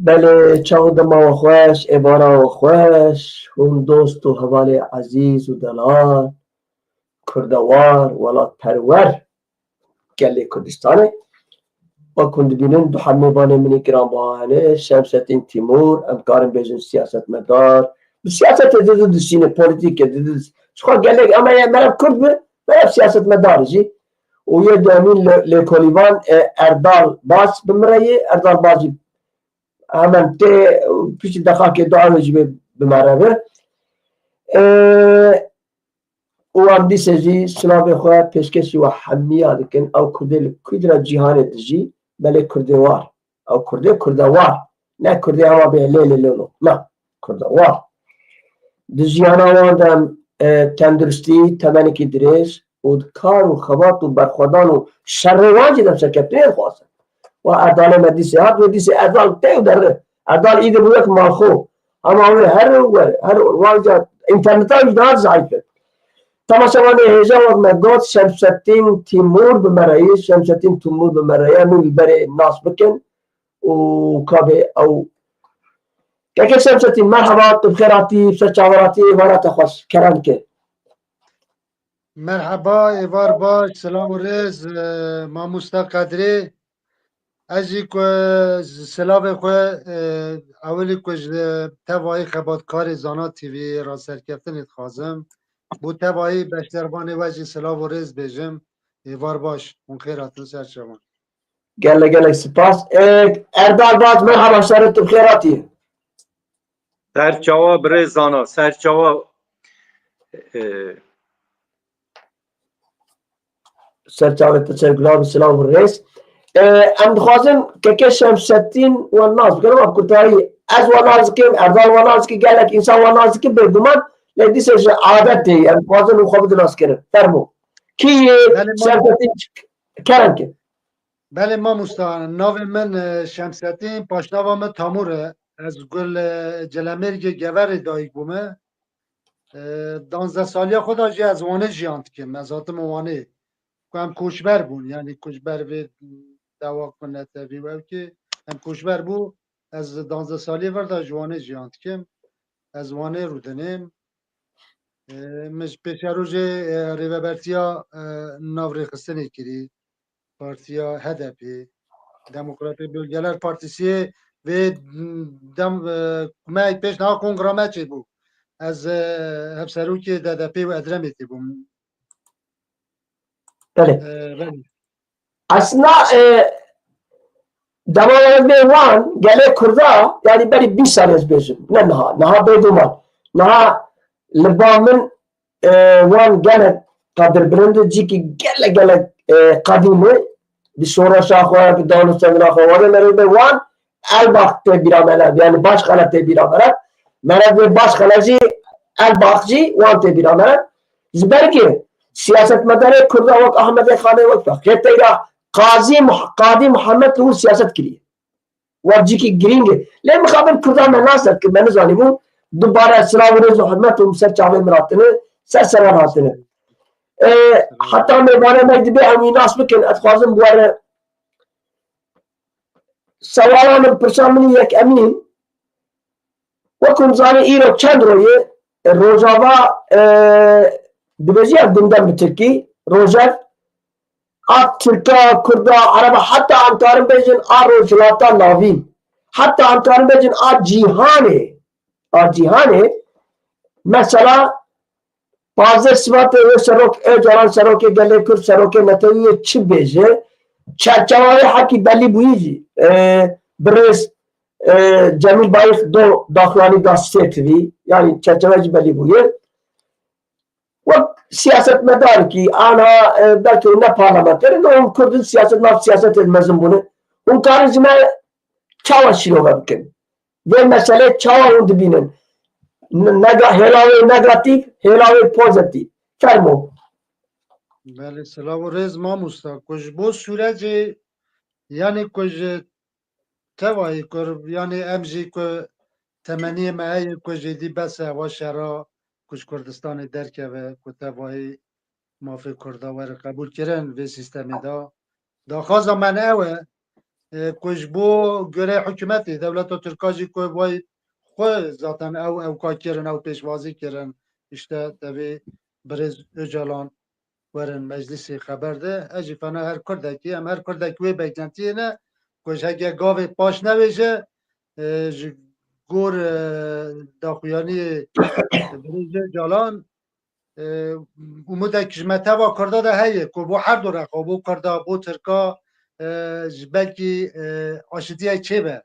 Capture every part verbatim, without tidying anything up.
Belê, çax û dema we xweş, êvara we xweş, hûn dost û hevalê ezîz û delal, kurdewar, welatperwer gelê Kurdistanê. Wek hûn dibînin, du heb mêvanê min ê giranbaha hene, Şemsettin Timur, em karin bêjin siyasetmedar. Bi siyasetê di du dişîne, polîtîkê di du diş-, ji xwe gelek, ama ye meriv kurd bi, meriv siyasetmedar jî. Û yê duemîn lê-, lêkolîvan, e, Erdal Baz bi min re yê, Erdal Baz jî hemen tê, piştî deqakê du ew jî bi, bi me re bi. E, û em dîse jî silavê xwe pêşkêşî we hemiya dikin. Ew kurdê li kurdra cîhanê dijî, belê kurdê war. Ew kurdê kurdewar. Ne kurdê ema bê lê lê lê lo. Na, kurdewar. Di jiyana wan de em, e, tenduristî, temenekî dirêj û di kar û xebat û berxwedan û şerê wan jî de serkeftinê dixwazin. Wa Erdalê me dîsê hat, wê dîsê Erdal tê û derre. Erdal îdî bû wek malxo. Ama wê her wer, her wan ca înterneta wî daha zayîf e. Temaşevanê hêja wek me got, Şemsettin Timur bi me re ye, Şemsettin Timur bi me re ye, min li berê nas bikin û kabê ew. Keke Şemsettin, merheba, tu bi xêr hatî, ser çavan hatî, êvara te xweş, kerem ke. Merheba, êvar baş, silav û rêz, e, mamosta Qedrê. Ez jî ku silavê xwe, e, ewilî ku ji tevayî xebatkarê Zana T V'yê re serkeftinê dixwazim. Bo tevayî beşdervanê we jî silav û rêz bêjim. Êvar baş, hûn xêr hatin ser çavan. Gelek gelek spas. E, Erdal Baz, merhaba, şerê tu bi xêr hatî. Ser çawa birê Zana, ser çawa, e, Ser çavê te çer gula bi silav û rêz. E, em dixwazin keke Şemsettîn wan nas bikin, ama bi kurtayî ez wan nas dikim, Erdal wan nas dike, gelek însan wan nas dikin, bêguman, lê dîsa ji adetê em dixwazin û xwe bidin naskirin. Fermo. Kî yê Belê, Şemsettîn kerem ke? Belê mamosta, navê min, e, Şemsettîn, paşnava min Tamur e. Ez gul, e, Celemêrgê Geverê dayik bûme. E, danzdeh saliya xwe de jî ez Wanê jiyan dikim. Ez hatim Wanê. Ku em koçber bûn, yanî koçber vê dewa ku netewî û ew kê, em koçber bû, ez danzdeh saliyê ver de ji Wanê jiyan dikim. Ez Wanê rûdinêm. E, min ji pêşerojê, e, rêvebertiya, e, nav rêxistinê kirî. Partiya H D P, Demokratê Bölgeler Partisi vê dem, e, me pêş niha kongra me çêbû. Ez, e, hevserokê D D P û Edremê tê bûm. Belê. E, belê. Aslında, e, dema ez bê wan, gelê Kurda, yani berî bîst sal ez bêjim. Ne niha, niha bêguman. Niha li ba min e, wan gelek qedirbilind e, cîkî gelek gelek, e, qedîm e. Bi şoreşa xwe, bi dan û sevina xwe, wan ê merê be wan Elbax tê bîra me ne, yani Başkale tê bîra me ne. Meriv bê Başkale jî, Elbax jî wan tê bîra me ne. Ji ber ku siyasetmedarê Kurda wek Ahmedê Xanê, wek Feqiyê Teyra, Qazî Muh-, Qadî Muhammed li wir siyaset kiriye. Wa cîkî girîng e. Lê mixabin Kurdan me nas dikin, me nizanîbû. Dubare silav û rêz û hurmet û ser çavê min hatine, ser seran hatine. E, heta mêvanê me dibê em wî nas bikin, ez dixwazim bi we re sewala min, pirsa min yek emîn. Wek hûn zanî îro çend roj e, Rojava, e, dibêjî ev gundem bi tirkî, Rojev, a tirka, kurda, ereba, heta em karin bêjin a rojhilata navîn. Heta em karin bêjin a cîhanê. A cîhanê, mesela, pazdeh Sibatê wê serok Ocalan, serokê gelê Kurd, serokê netewî wê çi bêje? Çerçewa wê hekî belî bûyî jî. E, birêz, e, Cemîl Bayik do daxuyanî da sê tivî. Yani çerçewe jî belî bûye. Wek siyasetmedarkî, ana, e, belkî ne parlamenter in, hûn Kurd in siyaset, nav siyasetê mezin bûne. Hûn karin ji me çawa şîrove bikin? Vê meselê çawa hûn dibînin? N-, nega-, hêla wê negatîf, hêla wê pozitîf. Fermo. Belê, silav û rêz mamosta. Ku ji bo sûrecê, yanî ku ji tevayî ku, yanî em jî ku temeniyê me heye ku jêdî bes e, ewa şera ku ji Kurdistanê derkeve, ku tevayî mafê Kurda were qebûlkirin vê sîstemê de. Daxwaza me ne ew e, e, ku ji bo goreyê hikûmetê, dewleta Tirka jî ku vay xwe zaten ew ewka kirin, ew pêşwazî kirin, işte devê birêz Ocalan werin meclisê xeber de. Ez jî fena her Kurdekî, em her Kurdek wê beklentiyê ne ku ji heke gavê paş nevêje, e, ji gor, e, daxuyaniyê birêz Ocalan, e, umudek ji me teva Kurda de heye ku bo her du rexa, bo Kurda, bo Tirka, e, ji belkî, e, aşitiyek çêbe.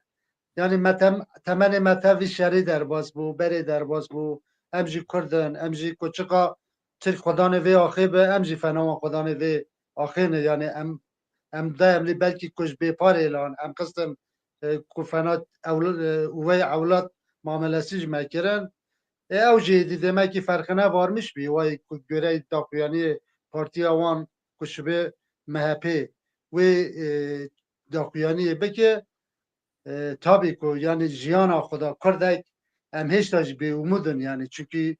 Yani me tem-, temenê me tev vî şerî derbas bû, berê derbas bû. Em jî Kurd in, em jî ku çiqa Tirk xwedanê vê axê be, em jî fena wan xwedanê vê axê ne. Yani em, em dayemlî belkî ku ji bêparê lan, em xistin, e, ku fena ewla-, e, ûvey ewlad mamelesî ji me kirin. E, ew jî êdî demekî ferqine varmiş bî, wayî ku goreyê daxuyaniyê partiya wan ku şibê M H P wê, e, daxuyaniyê bike, e, tabî ku yani jiyana xwe da Kurdek em hêşta jî bêumûd in yani, çunkî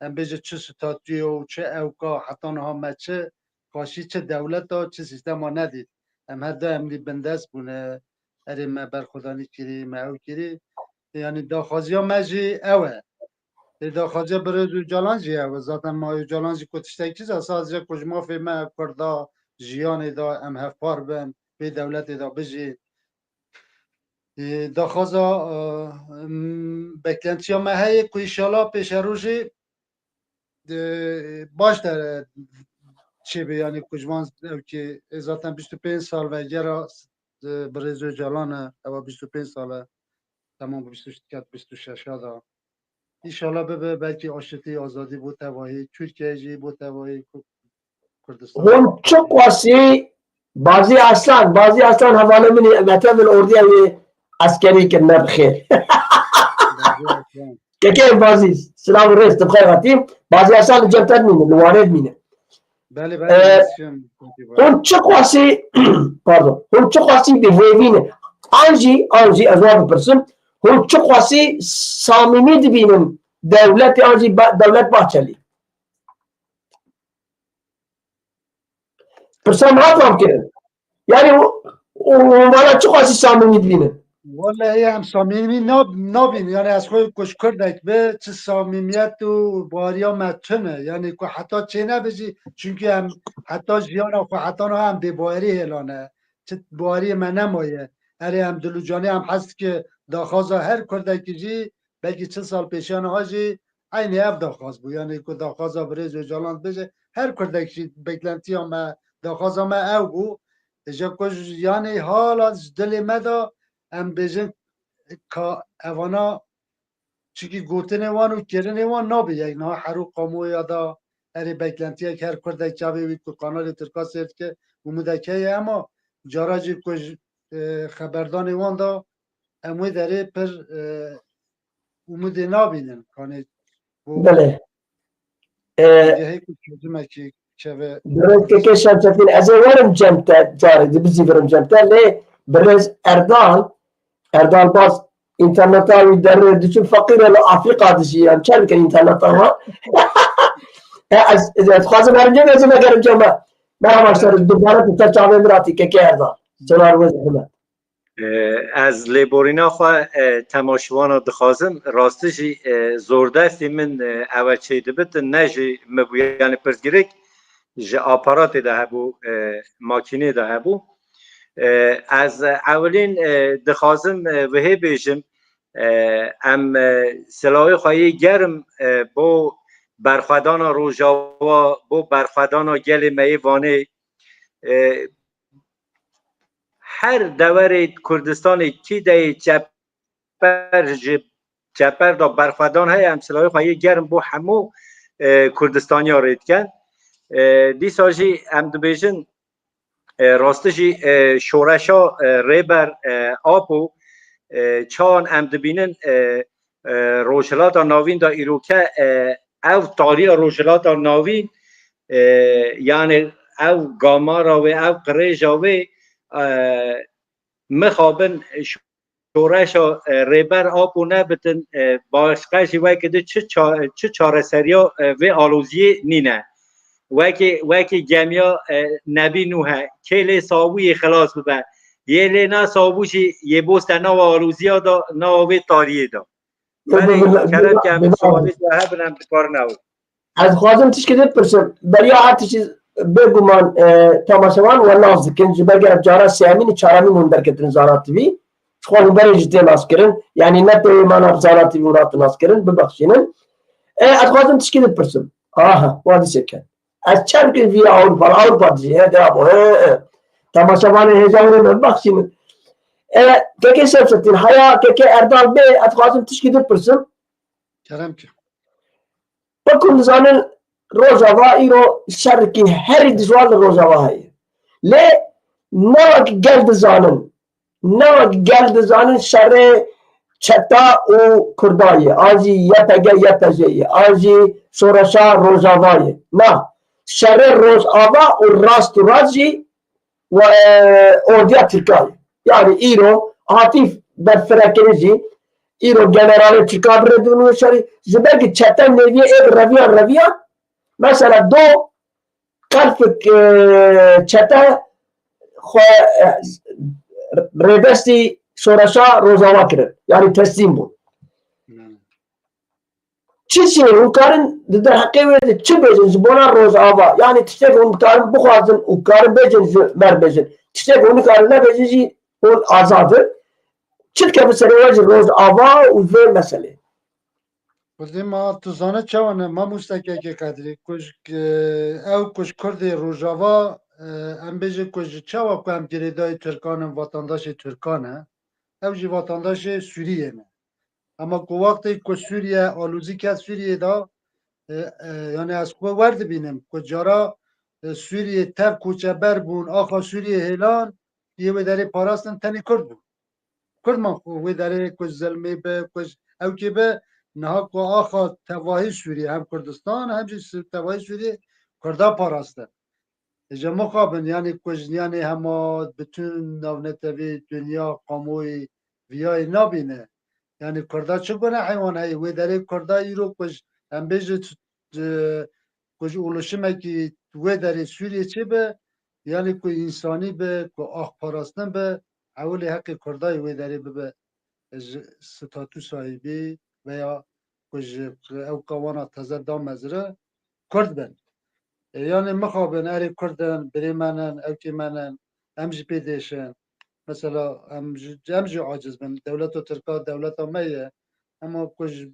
em bêje çi statûye û çi ewka heta niha me çi qaşî, çi dewleta, çi sîstema nedît. Em her daim dî bindest bûne, erê me berxwedanî kirî, me ew kirî. Yani daxwaziya me jî ew e. Ê daxwaziya birêz Ocalan jî ew e. Zaten ma Ocalan jî ku tiştek çi, sadece ku ji mafê me Kurda, jiyanê de em hevpar bin, vê dewletê de bijîn. Ê, daxwaza, e, m, beklentiya me heye ku înşallah pêşerojê, e, baş de çêbe, yani ku ji van ew ki, e, zaten bîst û pênc sal ve gera, e, birêz Ocalan e, ewa bîst û pênc sal e, temam bîst û şeş diket, bîst û şeş da. Înşallah bibe belkî aşitî, azadî bo tevahî Tirkiyeyê jî, bo tevahî Ku-, Kurdistanê. Hûn çi qasî Bazî Aslan, Bazî Aslan hevalê min e, me tevil ordiya wê eskerî kirine bi xêr. Bazî Aslan. Kekê Bazî, silav û rêz, tu bi xêr hatî. Bazî Aslan li cem te dimîne, li Wanê dimîne. Belê, belê, Ee, ez şim, kekê Bazî. Hûn çi qasî, pardon, hûn çi qasî bi hêvî ne? An jî, an jî ez wan bipirsim, hûn çi qasî samîmî dibînin dewletê an jî ba-, dewlet Bahçelî? Pirsa min hat wan kirin. Yani û, û, û vana çi qasî samîmî dibînin? Wallahî em samîmî nab-, nabînin. Yani ez xwe ku ji Kurdek be, çi samîmiyet û baweriya me tune. Yani ku heta çênebe jî, çunkî em heta jiyana xwe, heta niha em bêbawerî hêlane. Çi baweriyê me nemaye. Erê em dil û canê em hez dike daxwaza her Kurdekî jî, belkî çil sal pêşiya niha jî eynî ev daxwaz bû. Yani ku daxwaza birêz Ocalan dibêje, her Kurdek jî beklentiya me, daxwaza me ew bû. Ji ku ji, yani hala ji dilê me de em bêjin ka evana, çikî gotinê wan û kirinê wan nabe yek. Niha her û kamuoya da erê beklentiyek her Kurdek çavê wî ku kanalê Tirka sêr dike, umudek heye, ema cara jî ku ji, e, xeberdanê wan da em wê derê pir, e, umudê nabînin. Kanê bo Belê. Ee, Heyê ku çözümekî çeve. Birêz Keke Şemsettin, ez ê werim cem te, carê di bizîvirim cem te, lê birêz Erdal, Erdal Baz, înterneta wî derê diçin, feqîr e, li Afrîka dijî, em çer bikin înterneta wan? E, ez, ez dixwazim herim cem, ez ê vegerim cem me. Merhaba, ser dubare tu ser çavê min hatî, Keke Erdal. Cenar we zehmet. E, ez lêborîna xwe, e, temaşevana dixwazim. Rastî jî, e, zordestî min, e, ewe çêdibitin, ne ji min bû. Yani pirsgirêk ji aparatê de hebû, e, makînê de hebû. E, ez ewilîn, e, dixwazim, e, vihê bêjim, e, em, e, silawê xwe yê germ, e, bo berxwedana Rojava, bo berxwedana gelê me yê Vanê, e, her deverê Kurdistanê kî de yê çeper ji çeper de berxwedan heye, em silahê xwe yê germ bo hemû, e, Kurdistaniya rê dikin. E, dîsa jî em dibêjin, e, rastî jî, e, şoreşa, e, Rêber, e, Apo, e, çawan em dibînin, e, e, Rojhilata Navîn de îroke, e, ev taliya Rojhilata Navîn, e, yani ev gamara wê, ev qirêja wê, e, mixabin şoreşa, e, Rêber Apo nebitin, e, başqe jî weke di çi ça-, çi çareseriya, e, vê aloziyê nîne. Wekî, wekî gemiya, e, Nebî Nûhe, kê lê sabûyê xilas bibe, Yê lê na sawbû jî yê boste nawa alûziya da, nawa wê tariyê da. Belê, kerem ke em sualê te hebin em dikarin ew. Ez dixwazim tişkî bipirsim. Beriya her tiştî bêguman e, temaşevan we nas dikin. Ji ber ku cara sêyemîn û çaremîn hûn derketin Zana T V. Ji xwe hûn berê jî tê naskirin. Yanî ne peyvê me nav Zana T V hûn hatin naskirin. Bibexşînin. E, ez dixwazim tişkî bipirsim. Aha, wa dîse ket. Ez çend kir vî Ewropa, Ewropa dijî, he, de abo, he, he. Temaşevanê hêja wê me bibexşînin. E, kekê Şemsettin, heya kekê Erdal bê, ez dixwazim tişkî bipirsim. Kerem ki. Wekî hûn dizanin Rojava îro şerekî herî dijwar li Rojava heye. Lê ne wek gel dizanin. Ne wek gel dizanin şerê çeta û Kurda ye, an jî Y P G, Y P G ye, an jî Şoreşa Rojava ye. Na, şerê Rojava û rast û rast jî we, e, ordiya Tirka ye. Yanî îro hatî berfirekirin jî, îro generalê Tirka bi rê dibin wê şerî, ji ber ku çete nêviyê ê bi reviyan reviyan, mesela do qelfik, e, çete xwe, e, rêdestî şoreşa Rojava kirin. Yanî teslîm bûn. Çi çi hûn karin di derheqê wê de çi bêjin ji bona Rojava? Yanî tiştek hûn karin bixwazin û karin bêjin ji me re bêjin. Tiştek hûn nikarin nebêjin jî hûn azad in. Çi dikeve serê we ji Rojava û vê meselê? Xwedê ma tu zane çawa ne, mamoste kekê Qedrî, ku ji, e, ew ku ji Kurdê Rojava, e, em bêjin ku ji çawa ku em girêdayî Tirkan in, vatandaşê Tirkan e, ew jî vatandaşê Sûriyê ne. Ama ku wextê ku Sûriye alûzî ket Sûriyê de, e, e, yani ez xwe wer dibînim ku cara, e, Sûriyê tev koçeber bûn, axa Sûriyê hêlan, yê wê derê parastin tenê Kurd bûn. Kurd man xwe wê derê ku zilmê be, ku ewkê be, niha ku axa tevahî Sûriyê, hem Kurdistan, hem jî si-, tevahî Sûriyê Kurda parastin. Ji mixabin, yani ku ji, yani hema bütün navnetevî, dinya, kamuoyî viyayê nabîne. Yani Kurda çi gune heywan heye? Wê derê Kurda îro ku ji, em bêjin, e, ku ji oluşimekî wê derê Sûriyê çê be, yani ku însanî be, ku ax parastin be, ewilê heqê Kurda yê wê derê bibe ji statû sahibî veya ku ji ew qewana teze da mezire Kurd bin. E, yani mixabin, erê Kurd in, birê me nin, ewkê me nin, em jî pê dêşin. Mesela em jî, em jî aciz bin. Dewleta Tirka dewleta me ye. Ema ku ji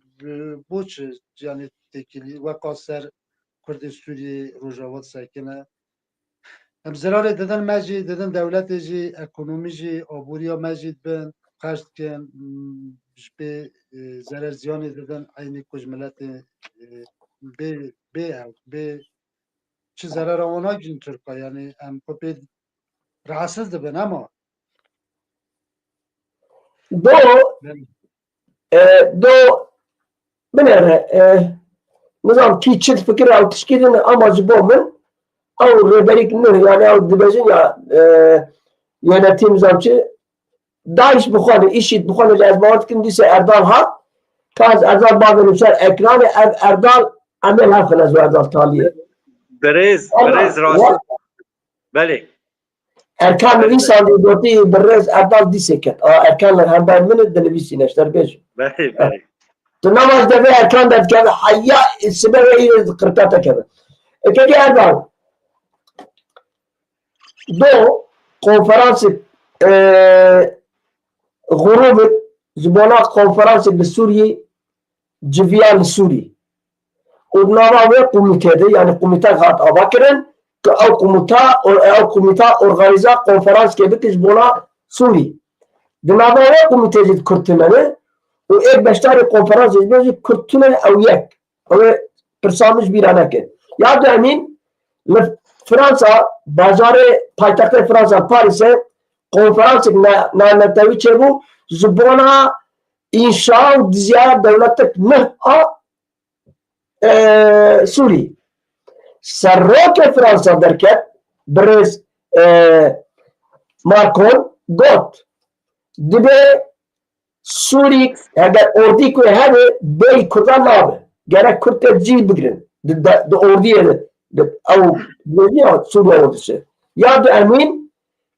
bo çi, yani têkilî weka ser Kurdê Sûriyê Rojava disekine? Em zirarê didin me jî, didin dewletê jî, ekonomî jî, aboriya me jî dibin, qerz dikin, m, ji pê, e, zerer ziyanê didin, eynî ku ji miletê, e, bê, bê ew, bê çi zerera wan nagihîn Tirka, yani em xwe pê rahatsiz dibin, ema Do, e, do binêre, e, nizam kî çi difikire ew tişkî din, ama ji bo min ew rêberîk nû, yani ew dibêjin ya, e, yönetim nizam çi, DAIŞ bi xwe ne, IŞİD bi xwe ne, lê ez bawer dikim dîse Erdal hat, ka ez Erdal bavênim ser ekranê, ev Erdal, em ê hev xine ji Erdal Taliyê. Birêz, Ama birêz ya- rastî. Belê. Erkan nivîsandî gotî birêz Erdal dîsê ket. A, Erkan li hember min e, dinivîsîne, ji te re bêjim. Belê, belê. Tu nava ji devê Erkan derdikeve, heya sibe wê yê qirka te keve. E, kekê Erdal, do konferansê, e, grûbê ji bona konferansê li Sûriyê civiya li Sûrî. Û di nava wê komîtê de, yani komîte hat ava kirin, ku ew komîta, ew komîta organîza konferanskê bike ji bona Sûrî. Di nava wê komîtê jî Kurd tune ne, û êk beşdarê konferansê jî bê jî Kurd tune, ew yek. Ew ê pirsa min ji bîra neke. Ya duhemîn, li Fransa, bajarê paytextê Fransa, Parîsê, konferansek ne-, navnetewî çêbû, ji bona înşa û diziya dewletek nuh a, e, Sûrî. Serokê Fransa derket, birêz, e, Macron, got, dibê Sûrî, heger ordî ku hebe, bêyî Kurdan nabe. Gerek Kurd tê cî bigrin. Di, di, di ordiyê de, di, ew, dibêjin ya Sûriye ordisi. Ya duhemîn,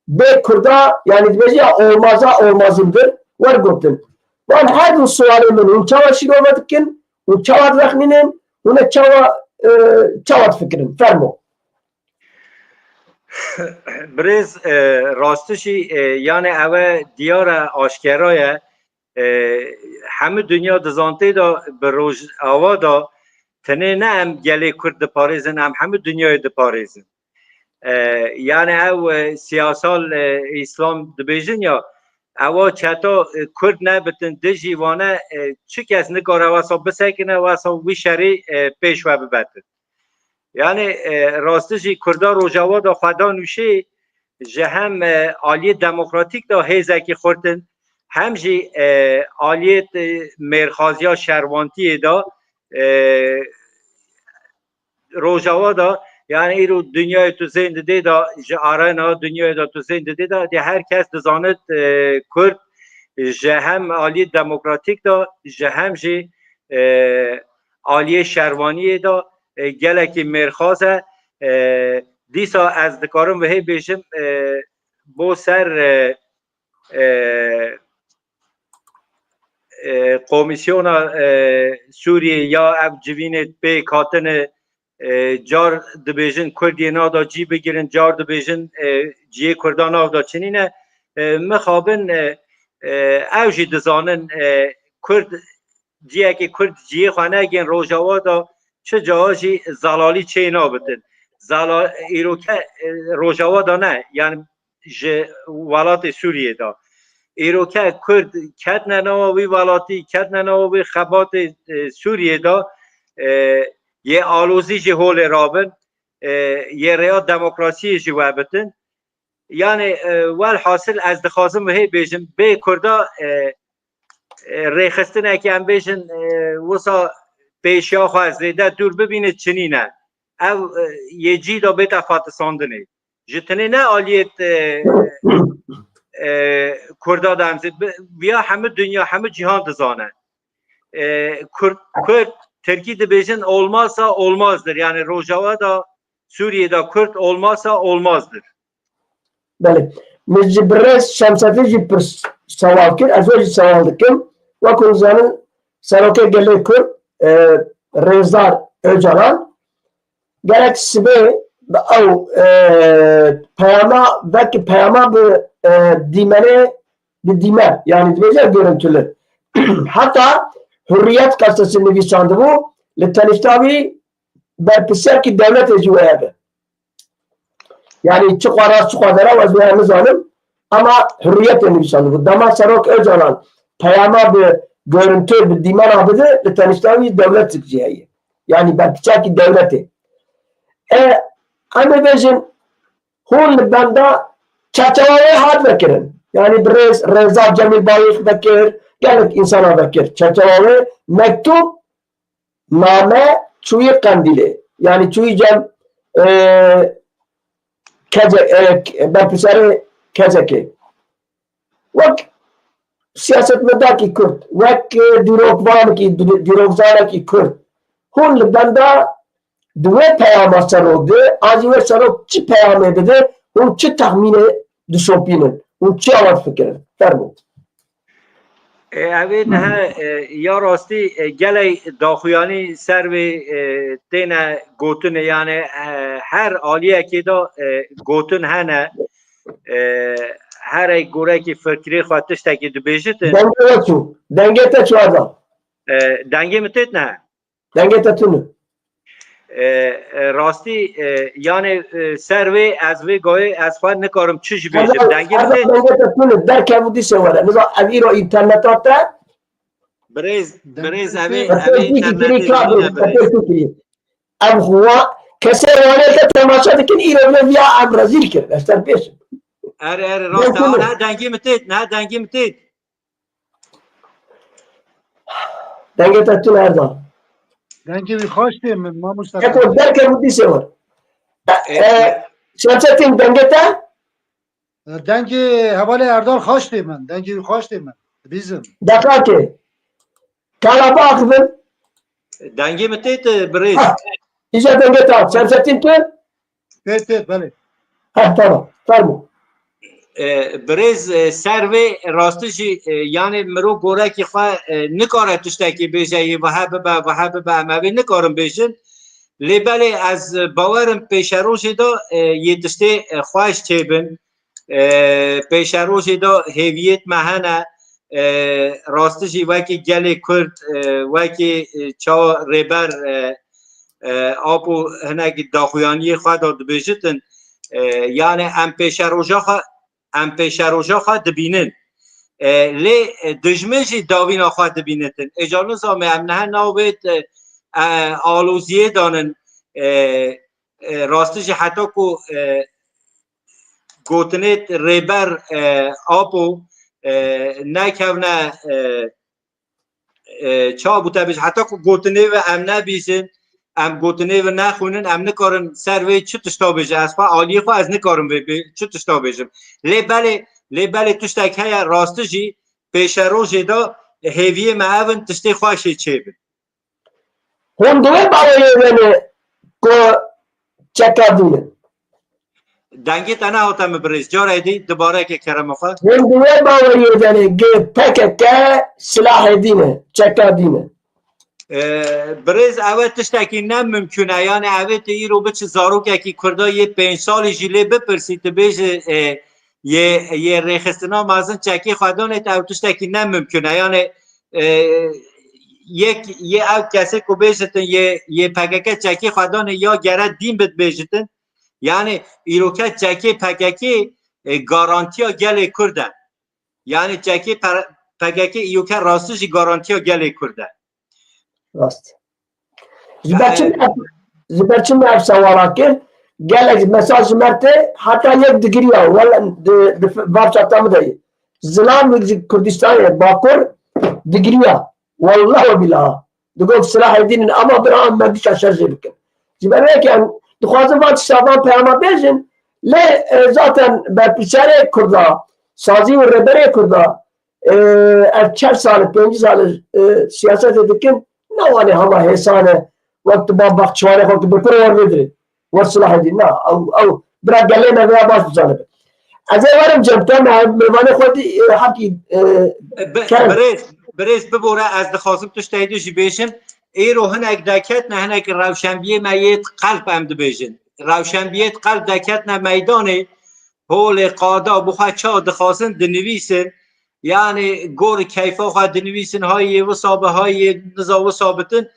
bê Kurda, yani dibêje ya olmaza olmazındır, wer gotin. Van her du sualê min, hûn çawa şîrove dikin, hûn çawa direxnînin, hûn ê çawa, e, çawa difikirin? Fermo. Birêz, e, rastişî, e, yani ewe diyar e, aşkera ye. E, hemû dinya dizantê de bi Rojava de tenê ne em gelê Kurd diparêzin, em hemû dinyayê diparêzin. E, yani ew, e, siyasal, e, Îslam dibêjin ya, ewa çeta, e, Kurd nebitin, dijî wane, e, çi kes nikare wesa bisekine, wesa wî şerî, e, pêş we bibetin. Yani, e, rastî jî Kurda Rojava de xwe da nûşê, ji hem, e, aliyê demokratîk de hêzekî xurt in, hem jî, e, aliyê, e, mêrxaziya şerwantiyê de, e, Rojava de, yani îro dinyayê tu zên didê de, ji arena dinyayê de tu zên didê de, dê her kes dizanit, e, Kurd ji hem aliyê demokratîk de, ji hem jî, e, aliyê şervaniyê de, e, gelekî mêrxas e. E, dîsa ez dikarim vihê bêjim, e, bo ser, e, e, e, komîsyona, e, Sûriyê ya ev civînê pêk hatine, e, car dibêjin Kurd yê nada cî bigirin, car dibêjin, e, ciyê Kurdan nav da çinîne. E, mixabin, e, e, ew jî dizanin, e, Kurd, ciyekê Kurd ciyê xwe negên Rojava da çi caha jî zelalî çê nabitin. Zala-, îroke, e, Rojava da ne, yani ji welatê Sûriyê de. Îroke Kurd ketine nava wî welatî, ketine nava wî xebatê, e, Sûriyê de, e, yê alozî jî holê rabin, e, yê rêya demokrasiyê jî webitin. Yani, e, welhasil ez dixwazim vihê bêjim, bê Kurda, e, e, rêxistinekî em bêjin, e, wisa pêşiya xwe zêde dûr bibîne çinîne. Ev, e, yê cî de bête xwe tisandinê. Ji tenê ne aliyê, e, e, Kurda de em zê, bi-, viya hemû dinya, hemû cîhan dizane. E, Kurd, Kurd, Tirkî dibêjin olmazsa olmazdır. Yani Rojava da, Sûriyê de Kurd olmazsa olmazdır. Belê. Min ji birêz Şemsetîn jî pirs sewal kir. Ez wê jî sewal dikim. Wekû dizanin, Serokê Gelê Kurd, e, Rêzdar Ocalan, gerek sibê bi ew, e, peyama, belkî peyama bi, e, dîmenê, bi dîmen, yani dibêje görüntülü. Heta Hürriyet gazetesi nivîsandibû, li tenişta wî berpirsiyarkî dewletê jî wê hebe. Yani çi xwe rast, çi xwe derew, ez wê nizanim. Ama Hürriyetê nivîsandibû. Dema Serok Ocalan peyama bi görüntü, bi dîmena bide, li tenişta wî dewlet jî heye. Yani berpirsiyarkî dewletê. E, em ê bêjin, hûn li benda çerçewa wê hat vekirin. Yani birêz Rêzdar Cemîl Bayik vekir, gelek însana vekir. Çerçewa wê mektûb, name çûyî Qendîlê. Yani çûyî cem, e, kece-, e, berpirsiyarê kezekê. Wek siyasetmedakî Kurd, wek, e, dîrokvanekî, dî-, dîrokzanekî Kurd, hûn li benda di wê peyama serok de, an jî wê serok çi peyamê dide, hûn çi texmînê dişopînin, hûn çi awa difikirin? Fermo. E, ev ê niha, e, ya rastî, e, gelek daxuyanî ser vê, e, têne gotinê, yani, e, her aliyekê de, e, gotin hene, e, herek gorekî fikirê xwe tiştekî dibêjitin. Dengê we çû. Dengê te çû Erdal. E, dengê min têt niha. Dengê te tune. E, e, rastî, e, yani, e, ser vê ez vê gayê ez xwe nikarim çi jî bêjim. Erdal, dengê min tê. Dengê te tune. Derkevû dîsê were. Niza ev îro înterneta te. Birêz, birêz, ev ê, ev ê înternetê bîne birêz. Ev xwa kesê wanê te temaşe dikin, îro bile viya em rezîl kir. Ez te bêjim. Erê, erê, rast e. Ne dengê min tê, ne dengê min tê. Dengê te tune Erdal. Dengê wî xweş tê min, mamoste. Eko derkevû dîsê were. E, e, Şemsettin, dengê te? Dengê hevalê Erdal xweş tê min, dengê wî xweş tê min. Bîzim. Deqakê. Kala biaxivin. Dengê min tê te birêz. Ha, îja dengê te. Şemsettin tu? Tê, tê, belê. Ha, tamam. Fermo. E, birêz, e, ser vê rastî jî, e, yanê mirov gorekî xwe, e, nikare tiştekî bêje, yê wiha bibe, wiha bibe, em evê nikarin bêjin. Lê belê ez bawerim pêşerojê de, e, yê tiştê, e, xweş çêbin. E, pêşerojê de hêviyêt me hene. E, rastî jî wekî gelê Kurd, e, wekî, e, çawa Rêber, e, e, Apo hinek daxuyaniyê xwe de dibêjitin, e, yanê em pêşeroja xwe, em pêşeroja xwe dibînin. E, lê, e, dijmin jî davîna xwe dibînitin. Êca nizame em niha navêt, e, e, aloziyê danin, e, e, rastî jî heta ku, e, gotinê Rêber, e, Apo, e, nekevne, e, e, çawa bû te bêje, heta ku gotinê ve em nebîjin, em gotinê ve nexwînin, em nikarin ser vê çi tişta bêje. Ez xwe aliyê xwe ez nikarim vê bê-, çi tişta bêjim. Lê belê, lê belê tiştek heye, rastî jî pêşerojê de hêviyê me ev in, tiştê xweşê çêbin. Hûn di wê baweriyê de ne ku çeka dîn e? Dengê te nehate min birêz. Careke dî, dubareke kerema xwe. Hûn di wê baweriyê de ne ku P K K silahê dîn e, çeka dîn e? E, birêz, ew e tiştekî ne mimkun e. Yanê ew ê tu îro biçi zarokekî Kurda yê pênc salî jî lê bipirsî, tu bêjî, e, yê, yê rêxistina mezin çekê xwe danê, ew tiştekî ne mimkun e. Yanê, e, yek, yê ew kesê ku bêjitin yê, yê P K K çekê xwe danê ya gere dîn bidibêjitin. Yanê îroke çekê P K K, e, garantiya gelê Kurd e. Yanê çekê P-, P K K îroke rastî jî garantiya gelê Kurd e. Rast. Ji ber çi me, ji ber çi me ev sewala kir? Gelek mesaj ji me tê, heta yek digiriya. Wele di, di vavça te min de ye. Zilam ji Kurdistanê Bakur digiriya. Wallah we billah. Digot silahê dîn in, ama bira em mendîşa şer jê bikin. Ji ber wê yekê em dixwazin van tişta, van peyama bêjin, lê, e, zaten berpirsiyarê Kurda, sazî û rêberê Kurda, e, ev çar sal, pêncî sal, e, siyasetê dikin, ne wanê hema hêsan e, wek tu ba baxçiwanê xwe tu bi kur wer bidire. Wer silahê dî, na, ew, ew, bira gelê me veya baş bizanibe. Ez ê werim cem te, me mêvanê xwe dî, e, hepî, e, Bi-, kerem. Birêz, birêz bibore, ez dixwazim tiştê dî jî bêjim. Êro hinek deketne, hinek rewşenbiyê me yê qelb em dibêjin. Rewşenbiyê qelb deketne meydanê, holê qada bi xwe ça dixwazin dinivîsin. Yanê gor keyfa xwe dinivîsin, hay yê wisa bi, hay yê niza wisa bitin.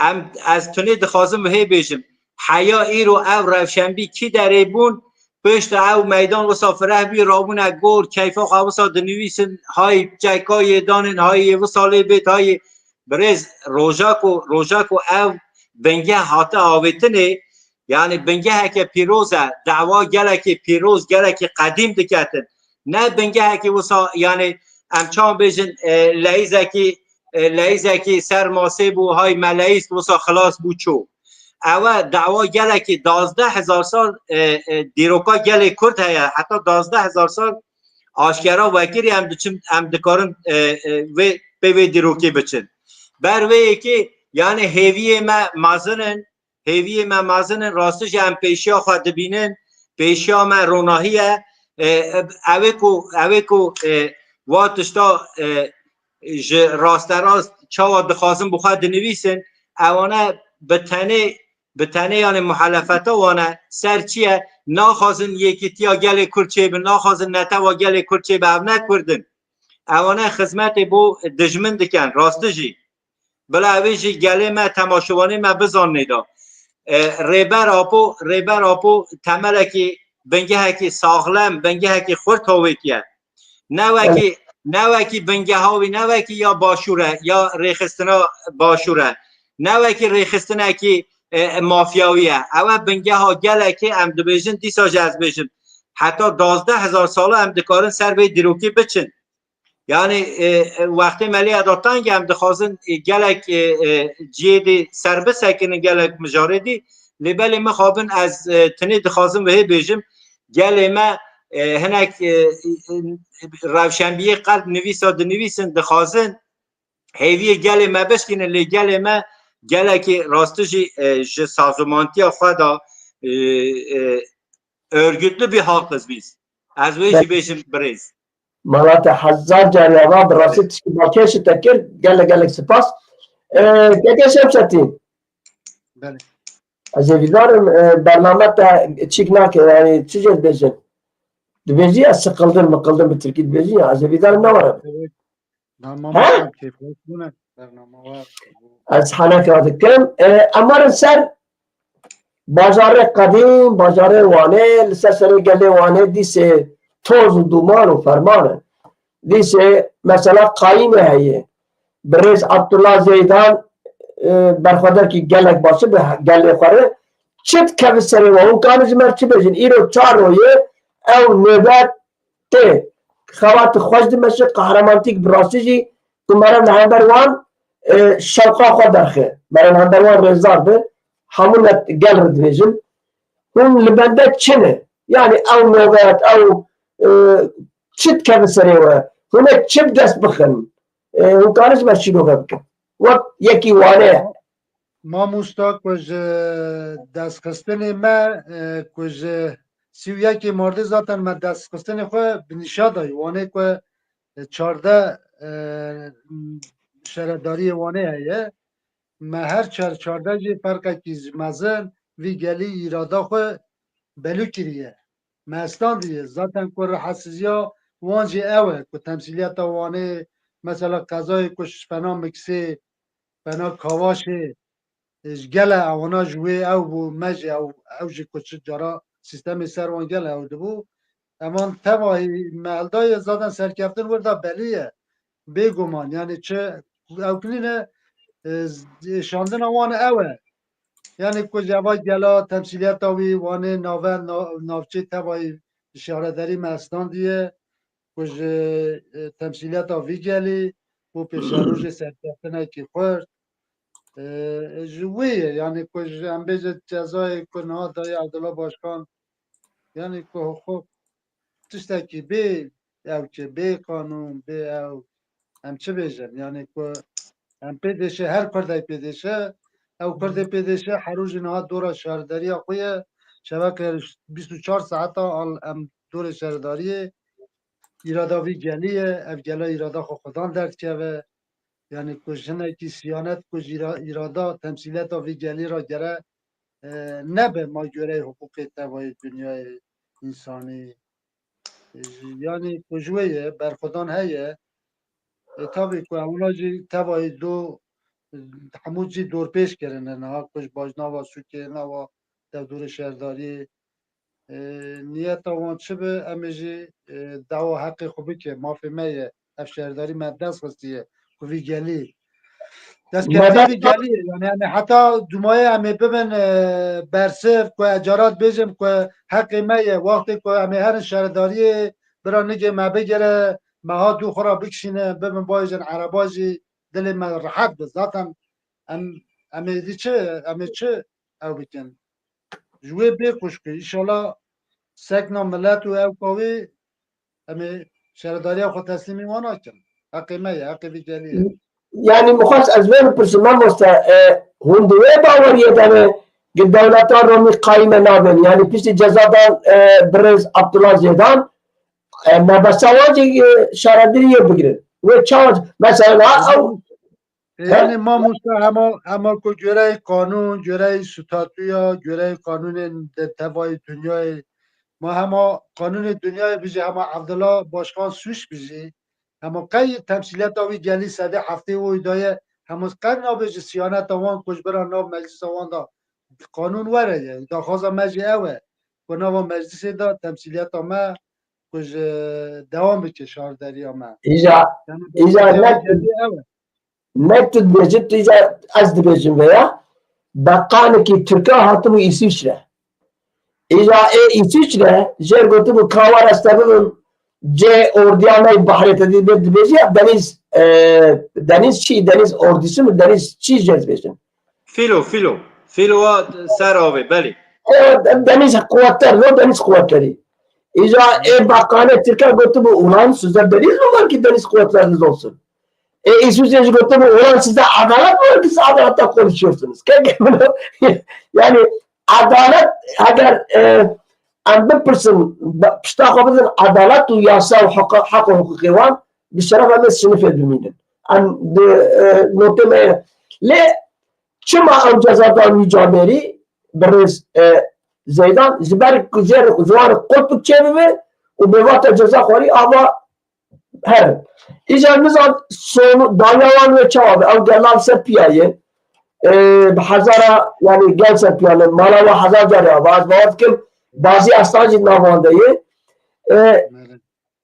Em, ez tunê dixwazim vihê bêjim. Heya îro ev rewşenbî kî derê bûn, pişta ew meydan wisa fireh bî, rabûne gor, keyfa xwe wisa dinivîsin, hay çeka yê danin, hay yê wisa lê bêt, hay yê birêz, roja ku, roja ku ev bingeh hate avêtinê, yanî bingeheke pîroz e, dawa gelekê pîroz, gelekê qedîm diketin. Ne bingehekî wisa, yanî em çawa bêjin, e, leyîzekî, e, leyîzekî ser masê bû, hay me leyîz wisa xilas bû çû. Ew e dawa gelekî dazdeh hezar sal, e, e, dîroka gelê Kurd heye, heta dazdeh hezar sal aşkera vekirî em diçin, em dikarin, e, e, vê, pê vê dîrokê biçin. Ber vê yekê, yanî hêviyê me mezin in, hêviyê me mezin in, rastî jî em pêşiya xwe dibînin, pêşiya me ronahî ye. E, e, ew ê ku, ew ê ku, e, wa tişta, e, ji rasterast çawa dixwazin bi xwe dinivîsin, ewane bi tenê, bi tenê yanê muhalefeta wane ser çi ye? Naxwazin yekîtiya gelê Kurd çêbin, naxwazin netewa gelê Kurd çêbe, ev ne Kurd in. Ewane xizmetê bo dijmin dikin, rastî jî. Bila ew ê jî gelê me, temaşevanê me bizanîne da. E, Rêber Apo, Rêber Apo temelekî, bingehekî saxlem, bingehekî xurt avêtiye. Ne wekî, Evet. ne wekî bingeha wî, ne wekî ya Başûr e, ya rêxistina Başûr e. Ne wekî rêxistinekî, e, mafyawî ye. Ew e bingeha gelekê, em dibêjin, dîsa jî ez bêjim. Heta dazdeh hezar sala em dikarin ser vê dîrokê biçin. Yanî, e, e, wextê me lê eda teng e, em dixwazin, e, gelek, e, e, cihê dî ser bisekinin, gelek mijarê dî. Lê belê mixabin ez, e, tinê dixwazim vihê bêjim, gelê me, e, hinek, e, e, rewşenbiyê qelb nivîsa dinivîsin, dixwazin hêviyê gelê me bişkînin, lê gelê me gelekî rastî jî, e, ji sazûmantiya xwe de, e, e, örgütlü bir halkız biz. Ez wê jî bêjim birêz. Mala te hezar carî ava, bi rastî tişkî balkêş te kir. Gelek gelek spas. E, Keke Şemsetîn. Belê. Ez ê vîdarim, e, bername te çîk nake, yani çi jê dibêjin? Dibêjî ez sıkıldım mıkıldım bi tirkî dibêjî ya, ez ê vîdarim ne were. Na mama kêfxweş bûne, bername we. Ez heneka dikim. E, emarin ser bajarê qedîm, bajarê Wanê, li ser serê gelê Wanê dîsê toz û duman û ferman e. Dîsê mesela qayîmê heye. Birêz Abdullah Zeydan, e, berxwedekî gelek baş e, bi gelê xwe re çi dikeve serê we? Hûn karin ji me re çi bêjin? Îro çar royê ew nêbet tê. Xebatî xweş dimeşe, qehremantik bi rastî jî ku meriv li hember wan, e, şewqa xwe derxe. Meriv li hember wan rêzdar be. Hemû ne gel re dibêjin. Hûn li bende çi ne? Yani ew nobet, ew, e, çi dikeve serê we? Hûn ê çi bi dest bixin? E, hûn karin ji me şîrove bikin. Wek yekî Wanê ye. Mamosta ku ji destxistinê me, e, ku ji sî û yekê Mardê zaten me destxistinê xwe bi nîşa dayî. Wanê ku, e, çardeh, e, şaredariyê Wanê heye. Me her çar çardeh jî ferqekî ji mezin vî gelî îrada xwe belû kiriye. Me estandiye. Zaten ku rihesiziya wan jî ew e ku temsîliyeta Wanê, mesela qezayê ku ji fena Miksê, fena Kavaşê, e, ji gele ewana ji wê ew bû, me jî ew, ew jî ku çi cara sîstemê ser wan gele ew dibû. Eman tevayî me eldayê zaten serkeftin wir da belî ye. Bêguman, yani çi ew kinîne, e, êşandina wan ew e. Yani ku ji eva gela temsîliyeta wî Wanê nave, na-, navçê tevayî şaredarî me estandiye, ku ji, e, temsîliyeta vî gelî bû pêşerojê serkeftinekî xurt. E, ji wê ye, yani ku ji em bêje cezayê ku niha dayê Abdullah Başkan, yani ku xwe tiştekî bê ew ki bê qanûn, bê ew, em çi bêjin? Yani ku em pê dêşe, her Kurdek pê dêşe, ew Kurdê pê dêşe, her rojê niha dora şaredariya xwe ye, şeveke bîst û çar saeta al em dorê şaredariyê, îrada vî gelî ye, ev gela îrada xwe xudan derdikeve. Yani ku jinekî siyanet ku ji îra-, îrada temsîliyeta vî gelî ra gere, e, nebe ma goreyê hiqûqê tevayê dinyayê însanî. E, ji-, yani ku ji wê ye, berxwedan heye. E, tabî ku ewna jî tevayê do, hemû cî dorpêç kirine niha ku ji bajnava sûkê, nava dewdorê şerdariyê, e, niyeta wan çi bi, em ê jî, e, dawa heqê xwe bike, mafê me ye, ev şerdarî me dest xistiye, ku vî gelî. Destkeftî vî gelî ye, yani em ê heta dumayê em ê bibin, e, bersiv, ku ez cara dibêjim ku heqê me ye, wextê ku em ê herin şerdariyê, bira nigê me bigire, me ha dû xwe ra bikişîne, bibin bajin ereba jî dilê me rehet bi. Zaten em, em ê dî çi, em ê çi ew bikin? Ji wê bê xwişkê, îşallah sekna milet û ew qawî em ê şaredariya xwe teslîmî wan nakin. Heqê me ye, heqê vî gelî ye. Yani mixwest ez wê bipirsim, mamoste, e, hûn di wê baweriyê de ne, gi dewleta Romî qayîme nabin? Yani piştî cezadan, e, birêz Abdullah Zêdan, e, mebesta wan jî, e, şaredariyê bigirin. Wê çawa, mesela, ha, ew He? Yani mamoste hema, hema ku göreyê qanûn, göreyê statûya, göreyê qanûnên de tevayê dinyayê, ma hema qanûnê dinyayê bijî, hema Abdullah Başkan sûc bijî, hema qey temsîliyeta wî gelî sedê heftê û daye, hema qey nabêje siyaneta wan ku ji bira nav meclisa wan da qanûn were ye. Daxwaza me jî ew e ku nava meclisê de temsîliyeta me ku ji dewam bike şaredariya me. Îja, Yani îja belediya ne gelî ew e. Ne tu dibêjî, tu îca ez dibêjim veya beqanekî Tirka hatibû Îsviçre. Îca ê Îsviçre jêr gotibû ka were ez te bibim cê ordiya me yê behrê te dibê-, dibêjî ya denîz, e, denîz çi, denîz ordisi mi, denîz çi jê dibêjin? Fîlo, fîlo. Fîlowa ser avê, belê. E, denîz kuvvetler, no denîz kuvvetleri. Îca ê beqanê Tirka gotibû ulan size deniz mi var ki deniz kuvvetleriniz olsun? E, Îsviçre jî gotibû, ulan sizde adalet mi var ki siz adaletten konuşuyorsunuz? Keke bunu, yani adalet eger, e, em bipirsin, be-, pişta xwe bidin edalet û yasa û heqa-, heq û hiqûqê wan, bi şeref em ê sinifê bimînin. Em di, e, notê me ye. Lê çima ew ceza dan wî camêrî, birêz, e, Zeydan, ji ber ku jê re ji wan re qulp çêbibe û bêvata ceza xwarî ava herin. Îcar nizan son danya wan wê çawa be. Ew gela li ser piya ye. E, bi hezara, yani gel ser piya ne. Mala we hezar carî ava. Ez bawer dikim bazî esnan jî nav wan de ye. E,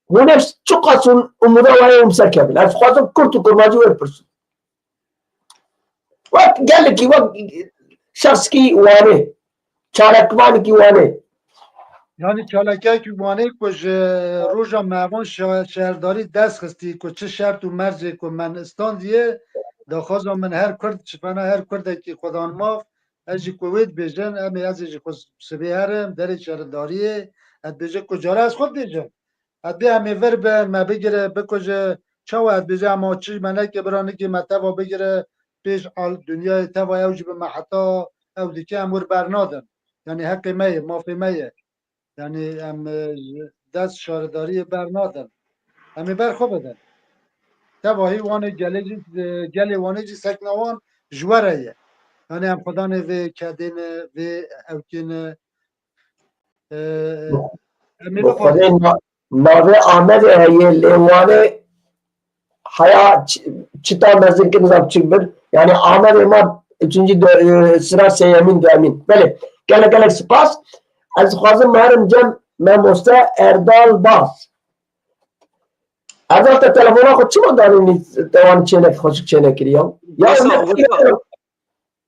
Hûn ê çiqas hûn umuda we yê hûn ser kevin. Ez dixwazim kurt û kurmancî wê bipirsim. Wek gelekî, wek şexskî Wanê, çalakvanekî Wanê. Yani çalakekî Wanê ku ji roja me van şe-, şehrdarî dest xistî ku çi şert û merzê ku me standiye, daxwaza min her Kurd, çifena her Kurdekî xwedan maf, ez jî ku wê dibêjin, em ê ez ê jî xwe sibê herim, derê şerdariyê, ez dibêjim ku cara ez xwe dibêjim. Ez dê em ê vir bin, me bigire, bikuje, çawa ez dibêjim, ema çi me neke bira nikê me teva bigire, pêş al-, dinyayê teva ew jî bi me heta ew dike em wir bernadin. Yani heqê me ye, mafê me ye. Yani em, e, ji dest şaredariyê bernadin. Em ê ber xwe bidin. Tevahî Wanê gelê jî, e, gelê Wanê jî sekna wan ji we re ye. Yani em xwedanê vê kedê ne, vê ewkê ne. E, em ê Bi bixwazin. Xwedê na-, navê Amedê heye lê Wanê heya ç-, çita mezin kir nizam çik bir. Yani Amedê ma üçüncü dö-, e, sıra sêyemîn, duemîn. Belê, gelek gelek spas. Ez dixwazim herim cem Memoste Erdal Baz. Erdal, te telefona xwe çima danînî, te wan çênek, xweşik çênekirî ya? Ya Wisa, ne wisa.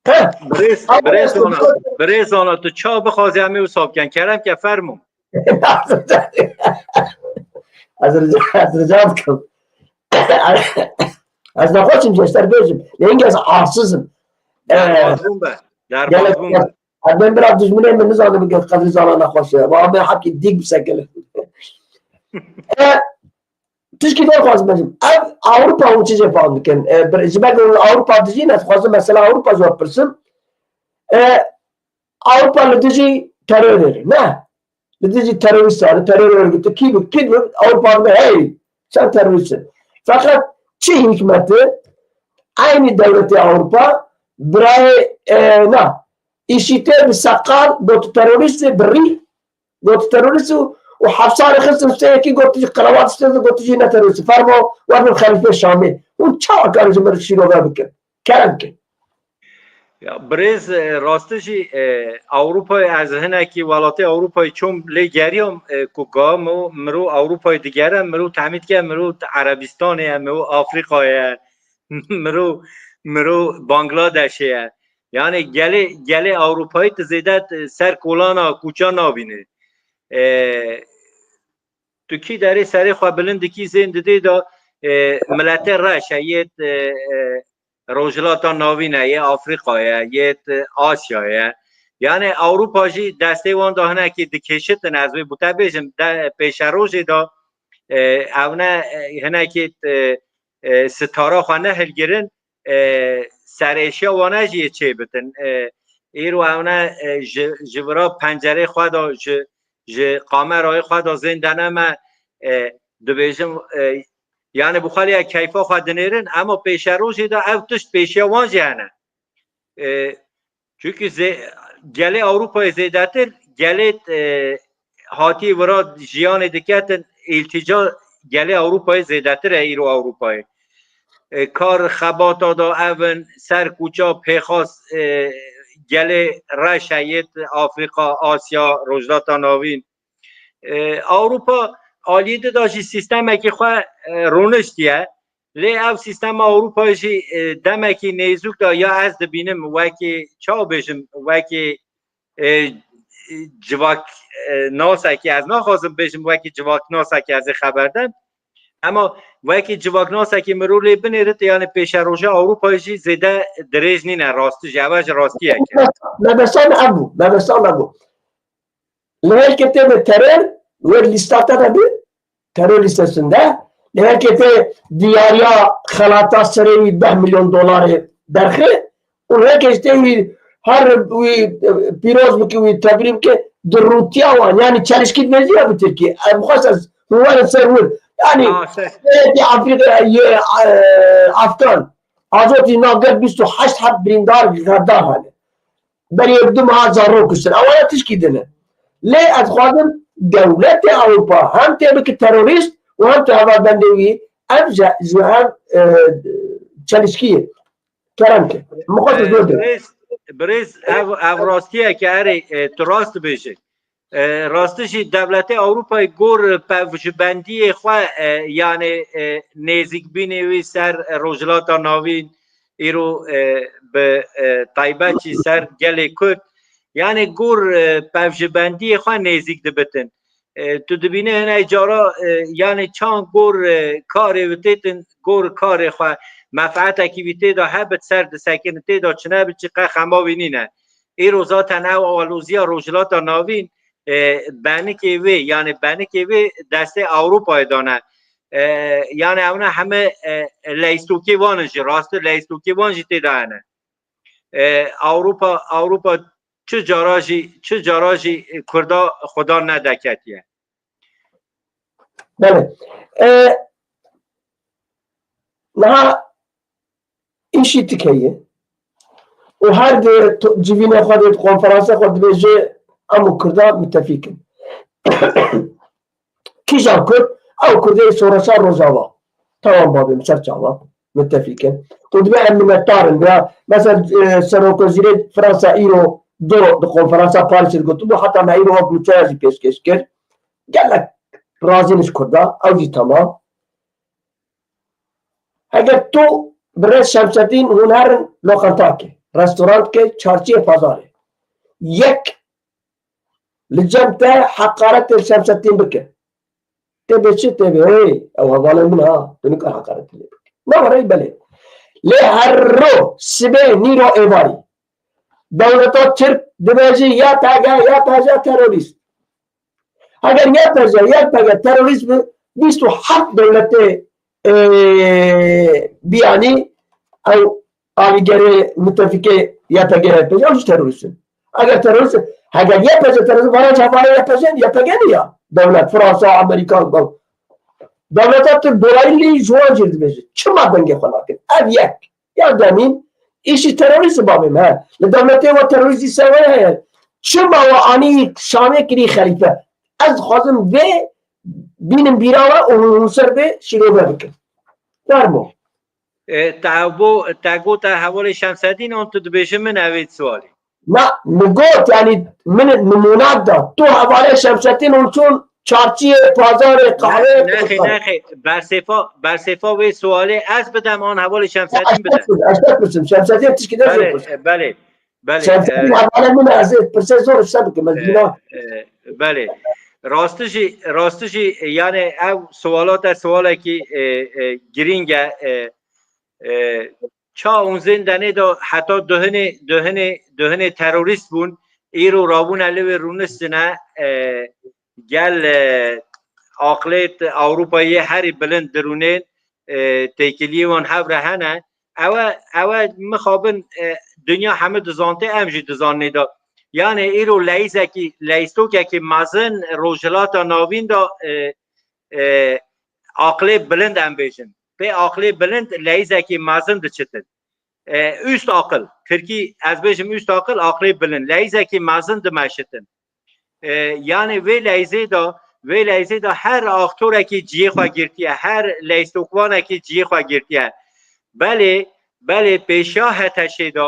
He. Birêz, Ama birêz Ana, birêz Ana, tu ça bixwazî em ê wisa bikin. Kerem ke, fermo. Ez rica, ez rica dikim. Ez nexweşim jê, ez te bêjim. Lê hingê ez arsizim. Derbazbûn be. Derbazbûn be. Ez bên bira dijminê min nizanim qedrî zana nexweş e. Ama me hepkî dîk bisekine. E, Tişkî dor xwazim bêjim. Ev Ewropa hûn çi jê fam dikin? E, bir, ji ber ku Ewropa dijî ne, dixwazim mesela Ewropa ji we bipirsim. E, Ewropa li dijî terorê ne. Li dijî terorîstan, teror örgütü, kî bi, kî bi, Ewropa dibe, hey, sen terorîst in. Feqet çi hikmeti? Eynî dewletê Ewropa, birayê, e, na, îşîtê bi seqal, got terorîst, bi rî, got terorîst û, û hepsarê xistin, sê yekî got, qelebat sê got, jî ne terorîst. Fermo, werin xelîfê Şamê. Hûn çawa karin ji min re şîrove bikin? Kerem ke. Ya, birêz, e, rastî jî, e, Ewropayê, ez hinekî welatê Ewropayê çûm lê geriyam, e, ku ga miro, miro Ewropayê digere, miro temî dike, miro Erebistanê ye, miro Afrîkayê ye, miro, miro Bangladeshê ye. Yani gelê, gelê Ewropayî tu zêde, e, ser kolana kûça nabînî. E, tu kî derê serê xwe bilind dikî, zên didê de, e, miletê reş e, yê, e, e, Rojhilata Navîn e, yê Afrîka ye, yê, e, Asya ye. Yani Ewropa jî destê wan de hinekî dikêşitin, ez wê bo te bêjim, de, pêşerojê de, e, ew ne, e, hinekî, e, e, sitara xwe nehilgirin, e, serêşiya wane jî yê çêbitin. E, îro ew ne, e, ji, ji vira pencerê xwe de, ji, ji kamerayê xwe de zên dene me, e, dibêjim, e, yani bi xwe lê keyfa xwe dinêrin, ema pêşerojê de ev tişt pêşiya wan jî hene. E, Çunkî zê-, gelê Ewropayê zêdetir, gelê, e, hatî vira jiyanê diketin, îltîca gelê Ewropayê zêdetir e îro Ewropayê. E, kar xebata da evin, ser kûça pêxas, e, gelê reş e yê Afrîka, Asya, Rojhilata Navîn. E, Ewropa aliyê di da jî sîstemekî xwe, e, rûniştiye. Lê ev sîstema Ewropayê jî, e, demekî nêzûk de ya ez dibînim wekî, çawa bêjim, wekî, e, civak, e, nasekî, ez naxwazim bêjim wekî civaknasekî ez ê xeber dem. Ema wekî civaknasekî mirov lê binêrit, yani pêşeroja Ewropayê jî zêde dirêj nîne, rastî jî, ev jî rastiyek e. Mebesta me ev bû, mebesta me bû. Li her ke tê bi teror, wer lîsta te de bi, teror lîstesinde. Li her ke tê diyariya xelata serê wî deh milyon dolarê derxe, û li her ke tê wî her wî, e, pîroz bike, wî tebrî bike, di rûtiya wan, yanî çelişkî dibêjî ya bi tirkî. Ev xwest ez hûn werin ser wir. Yanî Ha, ser. Heyetî Afrîka, e, Afgan, Azotî navger bîst û heşt heb birîndar, xeddar hene. Berê du meha zarok kuştin. Ewana tişkî din e. Lê ez xwazim dewletê Ewropa hem tê bike terorîst û hem tu hevalbendê wî. Ev ji, ji hev, e, çelişkî ye. Kerem ke. Min xwest zor de. Birêz, birêz ev, ev rastiyeke erê, e, tu rast dibêjî. E, rastî jî dewletê Ewropayê gor pevjibendiyê xwe, e, yanê, e, nêzîkbînê wî ser, e, Rojhilata Navîn, îro, e, bi, e, taybet jî ser gelê Kurd, yanê gor, e, pevjibendiyê xwe nêzîk dibitin. E, tu dibînî hinek cara, e, yanê çand gor, e, karê wî têtin, gor karê xwe, menfeetekî wî tê de hebit ser disekin, tê de çi nebit, çi qe xema wî nîne. Îro zaten ew aloziya Rojhilata Navîn, e, benikê wê, yanê benikê wê destê Ewropayê dane. E, yanê ewne heme, e, leyîstokê wan in jî, rastî leyîstokê wan jî tê de hene. E, Ewropa, Ewropa çi cara jî, çi cara jî Kurda xudan nedeketiye. Belê. E, niha îşî tike ye. Û her di to-, civînê xwe de, di konferansa xwe dibêje, em û Kurda mitefîk in. Kîjan Kurd? Ew Kurdê Şoreşa Rojava. Tamam babê min, ser çava mitefîk in. Û dibê em minetdar in. Ya, mesela, e, Serokwezîrê Fransa îro do di konferansa Parîsê de gotibû, heta me îro wek nûçeya jî pêşkêş kir. Gelek razî ne ji Kurda, ew jî tamam. Heger tu birêz Şemsedîn hûn herin loqantakê, restorantke, çarçiyê, pazarê. Yek li cem te heqaretê li Şemsedîn bike. Tê bê çi? Tê bê, hey, ew hevalê min ha, tu nikar heqaretê lê bike. Ne were, belê. Lê her ro, sibê, nîro, êvarî, dewleta Tirk dibêje Y P G, Y P G terorîst. Heger Y P G, Y P G terorîst bi, bîst û heft dewletê, e, biyanî ew alîgerê mitefîkê Y P G, Y P G, ew jî terorîst in. Eger terorîst, heger Y P G terorîst, vana çavanê Y P G, Y P G ne ya. Dewlet, Fransa, Amerîka, ew. Dewleta Tirk dolayî lê ji wan jî dibêje. Çima dengê xwe nakin? Ev yek. Ya demîn, îşî terorîst babê me. Li dewletê we terorîstî ser we heye. Çima we anî Şamê kirî xelîfe? Ez dixwazim vê bînim bîra we û hûn ser vê şîrove bikin. Fermo. E, te bo, te gota hevalê Şemsedîn an tu dibêjî min evê sualî? Na, min got, yanî min nimûnak da. Tu hevalê Şemsedîn hûn çûn çarçiyê, pazarê, qehwê, Nexê, nexê. Bersêfa, bersêfa wê sualê ez bidem an hevalê Şemsedîn bidem? Ez depirsim, ez depirsim. Şemsedîn tişkî de zor Belê, pirse. e, belê, belê. Şemsedîn E, hevalê min e, ez ê pirsê zor işte bikim, ez e, bîna. e, belê. Rastî jî, rastî jî, e, yanê ev suala te sualekî, e, e, girîng e, e, e, ça ûnzên denê de heta duhinê, duhinê, duhinê terorîst bûn, îro rabûne li wê rûnistine, e, gel, e, aqlê t-, Ewropayê herî bilind dirûnên, e, têkiliyê wan hev re hene. Ew e, ew e mixabin, e, dinya hemû dizantê, em jî dizaninê de. Yanê îro leyîzekî, leyîstokekî mezin Rojhilata Navîn de, e, e, aqlê bilind em bêjin. Pê aqlê bilind leyîzekî mezin diçitin. E, üst akıl. Tirkî ez bêjim üst akıl, aqlê bilind. Leyîzekî mezin dimeşitin. E, yanê vê leyzê de, vê leyzê de her aktorekî cihê xwe girtiye, her leyzokvanekî cihê xwe girtiye. Belê, belê pêşiya HTŞ'ê de,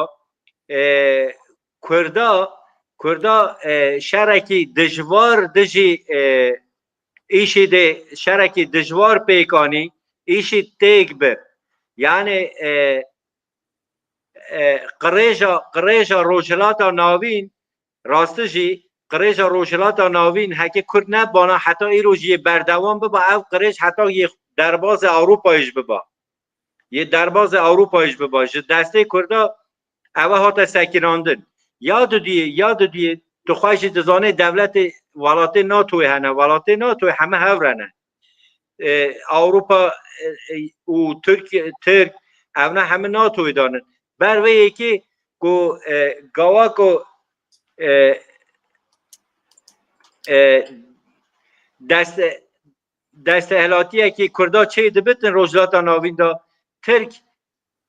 e, Kurda, Kurda, e, şerekî dijwar dijî, e, îşî de şerekî dijwar pêk anî, îşî têk bir. Yanê, e, e, qirêja, qirêja Rojhilata Navîn, rastî jî qirêja Rojhilata Navîn heke Kurd nebana heta îro jî yê berdewam biba, ev qirêj heta yê derbazê Ewropayê jî biba. Yê derbazê Ewropayê jî biba. Ji destê Kurda ew hate sekinandin. Ya dudiyê, ya dudiyê, tu xwe jî dizanê dewletê, welatê NATOyê hene, welatê NATOyê heme hev re ne. E, Ewropa, e, e, û Tirk, Tirk, ew ne hemî NATOyê de ne. Ber vê yekê ku, e, gawa ku, e, e, deste, destehilatiyekî Kurda çê dibitin Rojhilata Navîn de, Tirk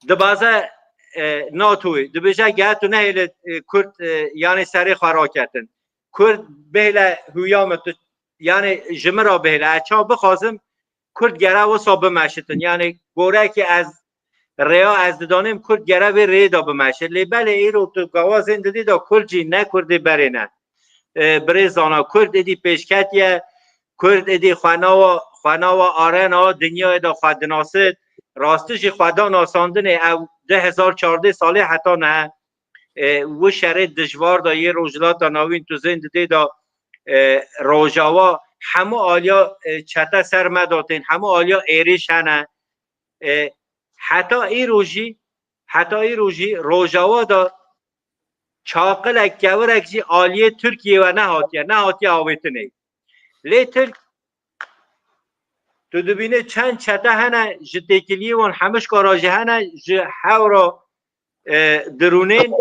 dibaze, e, NATOyê, dibêje gere tu nehêle, e, Kurd, e, yanê serê xwe raketin. Kurd bêhêle huya min tu, yanê ji min re bêhêle. Ez çawa bixwazim, Kurd gere wisa bimeşitin. Yanê gorekê ez, rêya ez didanêm, Kurd gere vê rêyê de bimeşit. Lê belê îro tu gava zên didî de Kurd jî ne Kurdê berê ne. E, birêzana Kurd êdî pêşketiye, Kurd êdî xwenawa, xwenawa arena dinyayê de xwe dinasit. Rastî jî xwe da nasandinê ew du hezar çardeh salê heta niha, e, wi şerê dijwar de yê Rojhilata Navîn tu zên didê de, e, Rojawa hemû aliya, e, çete ser me de tên, hemû aliya êrîş hene. E, heta îro jî, heta îro jî Rojawa de çaqilek, kevirek jî aliyê Tirkiyê we nehatiye, nehatiye avêtinê. Lê Tirk, tu dibînî çend çete hene, ji têkiliyê wan Hemişka re jî hene, ji hev re, e, dirûnên,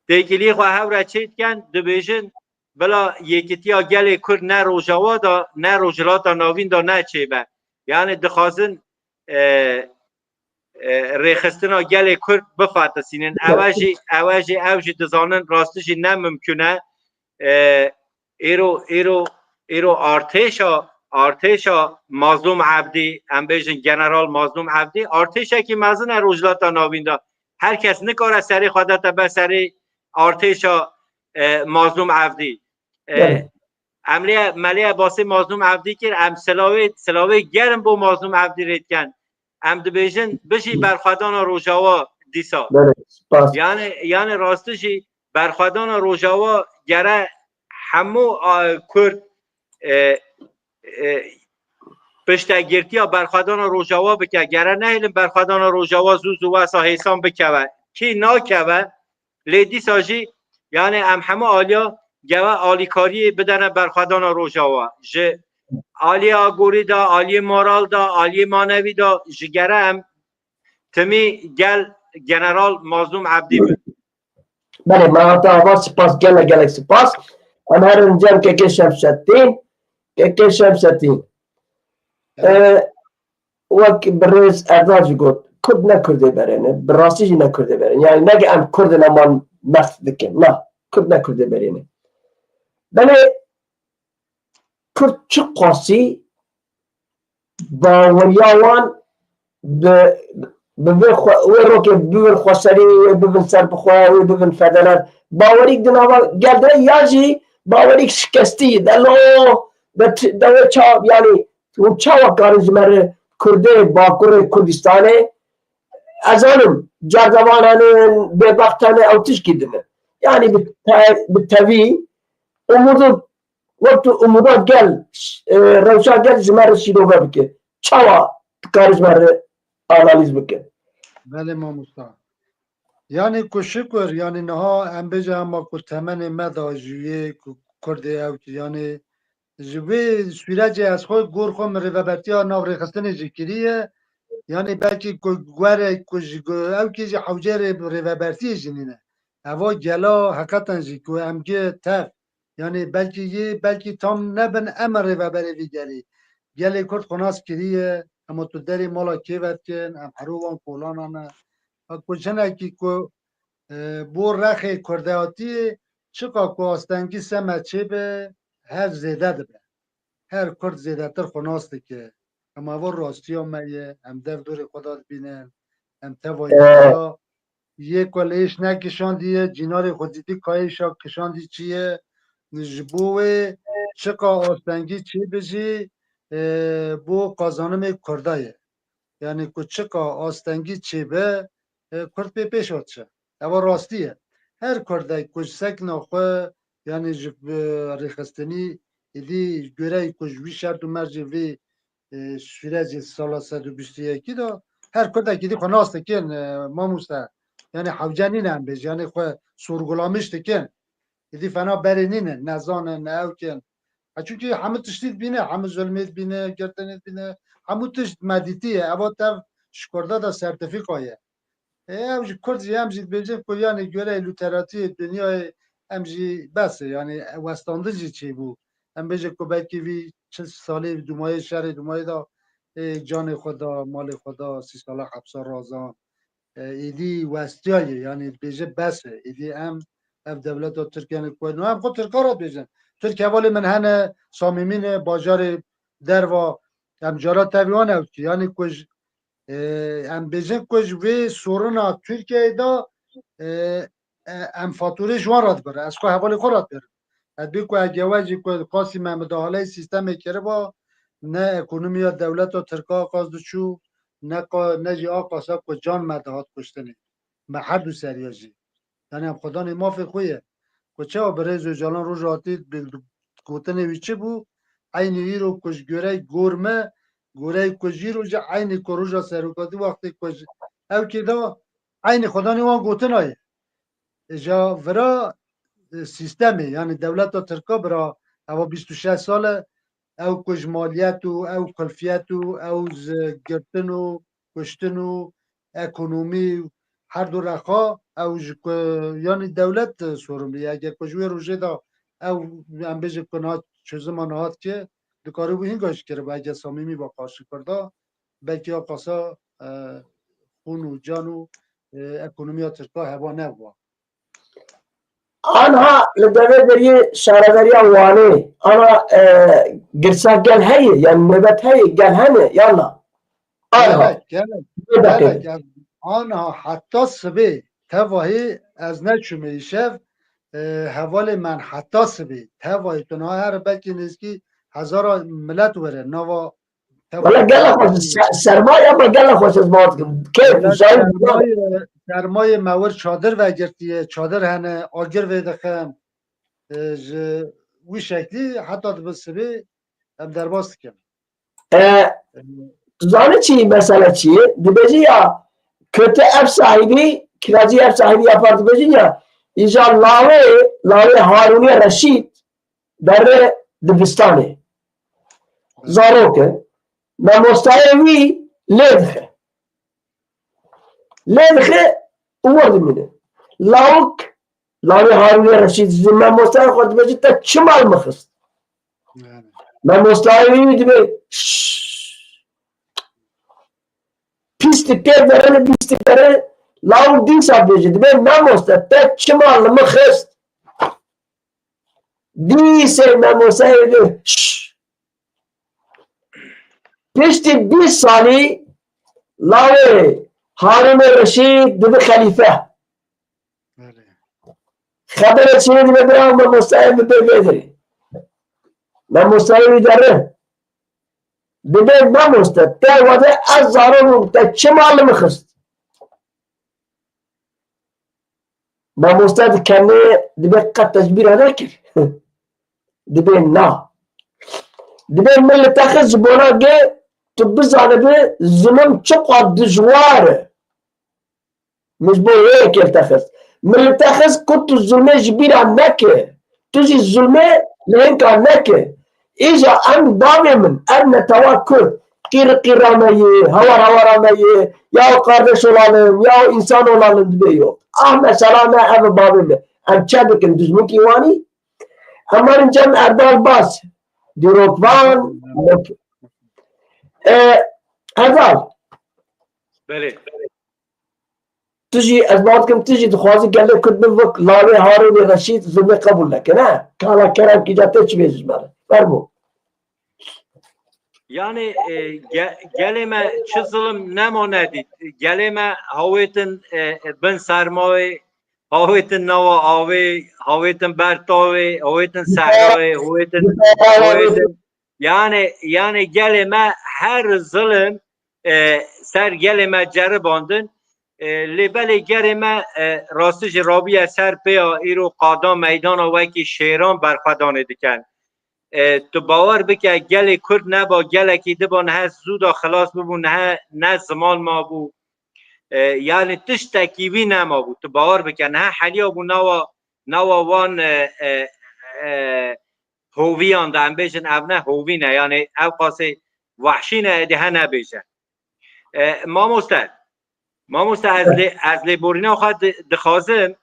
têkiliyê xwe hev re çê dikin, dibêjin, bila yekîtiya gelê Kurd ne Rojawa de, ne Rojhilata Navîn de ne çêbe. Yanî dixwazin, e, e, rêxistina gelê Kurd bifetisînin. Ew jî, ew jî, ew jî dizanin rastî jî ne mimkûn e. E, îro, îro, îro artêşa, artêşa Mazlûm Ebdî, em bêjin General Mazlûm Ebdî, artêşekî mezin e Rojhilata Navîn de. Her kes nikare serê xwe dete ber serê artêşa, e, Mazlûm Ebdî. E, Belê. Em lê, me lê basê Mazlûm Evdî kir, em silavê, silavê germ bo Mazlûm Evdî rê dikin. Em dibêjin, bijî berxwedana Rojawa dîsa. Belê, spas. Yani, yani rastî jî berxwedana Rojawa gere hemû, a, Kurd, e, e, piştegirtiya berxwedana Rojawa bike. Gere nehêlin berxwedana Rojawa zû zû wesa hêsan bikeve. Kî nakeve, Lê dîsa jî, yani em hemû aliya gere alîkariyê bidene berxwedana Rojawa. Ji aliyê agorî de, aliyê moral de, aliyê manevî de ji gere em timî gel General Mazlûm Evdî bin. Belê, me hate ava, spas, gelek, gelek spas. Em herin cem Kekê Şemsettin. Kekê Şemsettin. E, wek birêz Erdal jî got, Kurd ne Kurdê berê ne, bi rastî jî ne Kurdê berê ne. Yani nege em Kurd in, em wan mest dikin. Na, Kurd ne Kurdê berê ne. Belê Kurd çiqasî baweriya wan bi, bi vê xwe, wê rokê bibin xweserî, wê bibin serbixwe, wê bibin federal. Bawerîk di nava gel de ya jî bawerîk şikestî de lo, de, de wê ça, yani hûn çawa karin ji me re Kurdê Bakurê Kurdistanê, ez zanim, cerdevanan in, bêbextan in, ew tişkî din in. Yani bi te-, bi tevî umudu, wek tu umuda gel, e, rewşa gel ji me re şîrove bike. Çawa dikare ji me re analîz bike? Belê mamosta. Yani ku şikur, yani niha em bêje hema ku temenê me da ji yê ku Kurdê ew ki, yani ji vê sûrecê ez xwe gor xwe min rêvebertiya nav rêxistinê jî kiriye. Yani belkî ku were ku ji go-, ew kê jî hewce rê rêvebertiyê jî nîne. Eva gela heqeten jî ku em gi tev, yani belkî yê, belkî tam nebin, em rêveberê vî gelî. Gelê Kurd xwe nas kiriye, hema tu derê mala kê vedikin, em hero wan kolanan e. Ha ku jinekî ku, e, bo rexê Kurdeyatiyê çiqa ku astengî seme çêbe, her zêde dibe. Her Kurd zêdetir xwe nas dike. Em ava rastiya me ye, em dev dorê xwe de dibînin, em teva Ee, yekîtiya yê ku li êş nekişandiye, cînarê xwe dîtî ka êşa kişandî çi ye, ji bo wê çiqa astengî çêbe jî, e, bo qazanimê Kurda ye. Yani ku çiqa astengî çêbe, e, Kurd pê pêş ve diçe. Eva rastî ye. Her Kurdek ku ji sekna xwe, yani ji, e, rêxistinî êdî goreyî ku ji wî şert û mercê vê, e, sûrecê sala sed û bîst û yekî de her Kurdek êdî xwe nas dikin, e, mamoste. Yani hewce nîne em bêjin, yani xwe sorgulamiş dikin. Êdî fena berê nîne, ne zan in, ne ew kin. Ha, çunkî hemû tiştî dibîne, hemû zulmê dibîne, girtinê dibîne, hemû tişt me dîtiye. Eva tev ji Kurda de sertîfîka ye. E, ew jî Kurd jî, em jî dibêjin ku, yani, göre lîteratîrê dinyayê em jî bes e, yani, westandin jî em bêje ku belkî vî çil salê dûmayê şerê dûmayê de, ê, canê xwe da, malê xwe da, sî sala hepsa razan. E, êdî westiyaye, yanî dibêje bes e. Êdî em ev dewleta Tirk, yanî ku no em xwe Tirka re dibêjin. Tirk hevalê min hene, samîmî ne, bajarê derva, em cara tevî wan ew dikî. Yanî ku ji, e, em bêjin ku ji vê sorina Tirkiyeyê de, e, e, em faturê ji wan re dibirin. Ez xwe hevalê xwe re dibirim. Ez bê ku ege we jî ku qasî me midahaleyê sîstemê kiriba, ne ekonomiya dewleta Tirka aqas diçû, ne qa-, ne jî aqasa ku can me dihat kuştinê. Me her du seriya jî. Yanî em xwedanê mafê xwe ye. Ku çawa birêz Ocalan roja hatî bi gotinê wî çi bû? Eynî îro ku ji gorey gor me, gorey ku jî îro jî eynî ku roja serokatî wextê ku ji ew kê da eynî xwedanê wan gotina ye. Ji vira, e, sîstemê, yanî dewleta Tirka bira eva bîst û şeş sal e, ew ku ji maliyet û ew kulfiyet û ew ji girtin û kuştin û ekonomî û her du rexa ew ji ku, yanî dewlet, e, sorumlî ye. Eger ku ji wê rojê de ew, em bêjin ku niha çözüma niha dike, dikarîbû hînga jî kiribû, eger samîmî ba qarşî Kurda, belkî ya qasa, e, xûn û can û, e, ekonomiya Tirka heba nebûa. Anha li devê deriyê şaredariya Wanê, ana, e, girsa gel heye, yan nöbet heye, gel hene, yan na? Anha. Gelek, gelek, Nöbet gelek, heye. Gelek. Anha heta sibê, tevahî ez neçûme îşev, e, hevalê men heta sibê, tevahî tu niha here belkî nêzîkî hezara milet were, nava Wala gela xweş, se-, sermaye ama gela xweş ez bawer dikim. Keyf û şahî sermaye, sermaye me wir çadir vegirtiye, çadir hene, agir vê dixin. E, ji wî şeklî heta dibe sibê em derbas dikin. E, tu zanî çi, mesele çi ye? Dibêjî ya, kötü ev sahibi, kiracı ev sahibi yapar dibêjin ya, îja lawê, lawê Harûnê Reşîd, derê dibistanê. Zarok e. Mamostayê wî lê dixe. Lê dixe û wer dimîne. Lawik, lawê Harûnê Reşîd ji mamostayê xwe dibêje, te çima li min xist? Yani. Mamostayê wî dibê, "Şşş." Pîs dike, derin pîs dike, lawik dîsa dibêje, dibê, "Mamoste, te çima li min xist?" Dîsê mamosteyê dibê, "Şşş." Piştî bîst salî lawê Harûnê Reşîd dibe xelîfe. Belê. Xeberê çênê dibe bira mamosteyê min bê vê derê. Mamosteyê wî derin. Dibê, "Mamoste, te wede ez zarok bûm, te çima li min xist?" Mamoste dikenê, dibê, "Qet te ji bîra nekir?" Dibê, "Na." Dibê, "Min li te xist ji bona ge tu bizanibi zulm çiqas dijwar e. Min ji bo wê yekê li te xist. Min li te xist ku tu zulmê ji bîra neke. Tu jî zulmê li hinka neke." Îja em bavê min, ev netewa Kurd, qîr qîra me yê, hawar hawara me yê, ya o kardeş olalım, ya o insan olalım dibê yo. Ah mesela me ev bavê min. Em çe bikin, dijminkî wanî? Em werin cem Erdal Bas, dîrokvan, e, Erdal. Belê. Tu jî, ez bawer dikim, tu jî dixwazî gelê Kurd bin wek lawê Harûnê Reşîd zulmê qebûl neke, ne? Kala kerem kîja te çi bêjî ji me re. Fermo. Yani, e, ge-, gelê me çi zulm nema nedît. Gelê me hawêtin, e, e, bin sermayê, hawêtin nava avê, hawêtin ber tavê, hawêtin sehrayê, hawêtin, hawêtin, yani, yani gelê me her zulm, e, ser gelê me ceribandin. E, lê belê gelê me, e, rastî jî rabiye ser pêya îro qada meydana wekî şêran berxwedanê dikin. E, tu bawer bike gelê Kurd neba gelekî diba nihe zû da xilas bibû, nihe ne ziman mabû. E, yani tiştekî wî nemabû. Tu bawer bike nihe heliya bû nawa, nawa wan, e, e, e, hoviyan de, em bêjin ev ne hovî ne, yani ew qasê wehşî ne, êdî he nebêje. E, mamoste, mamoste, ez lê, ez lêborîna xwe di-, dixwazim,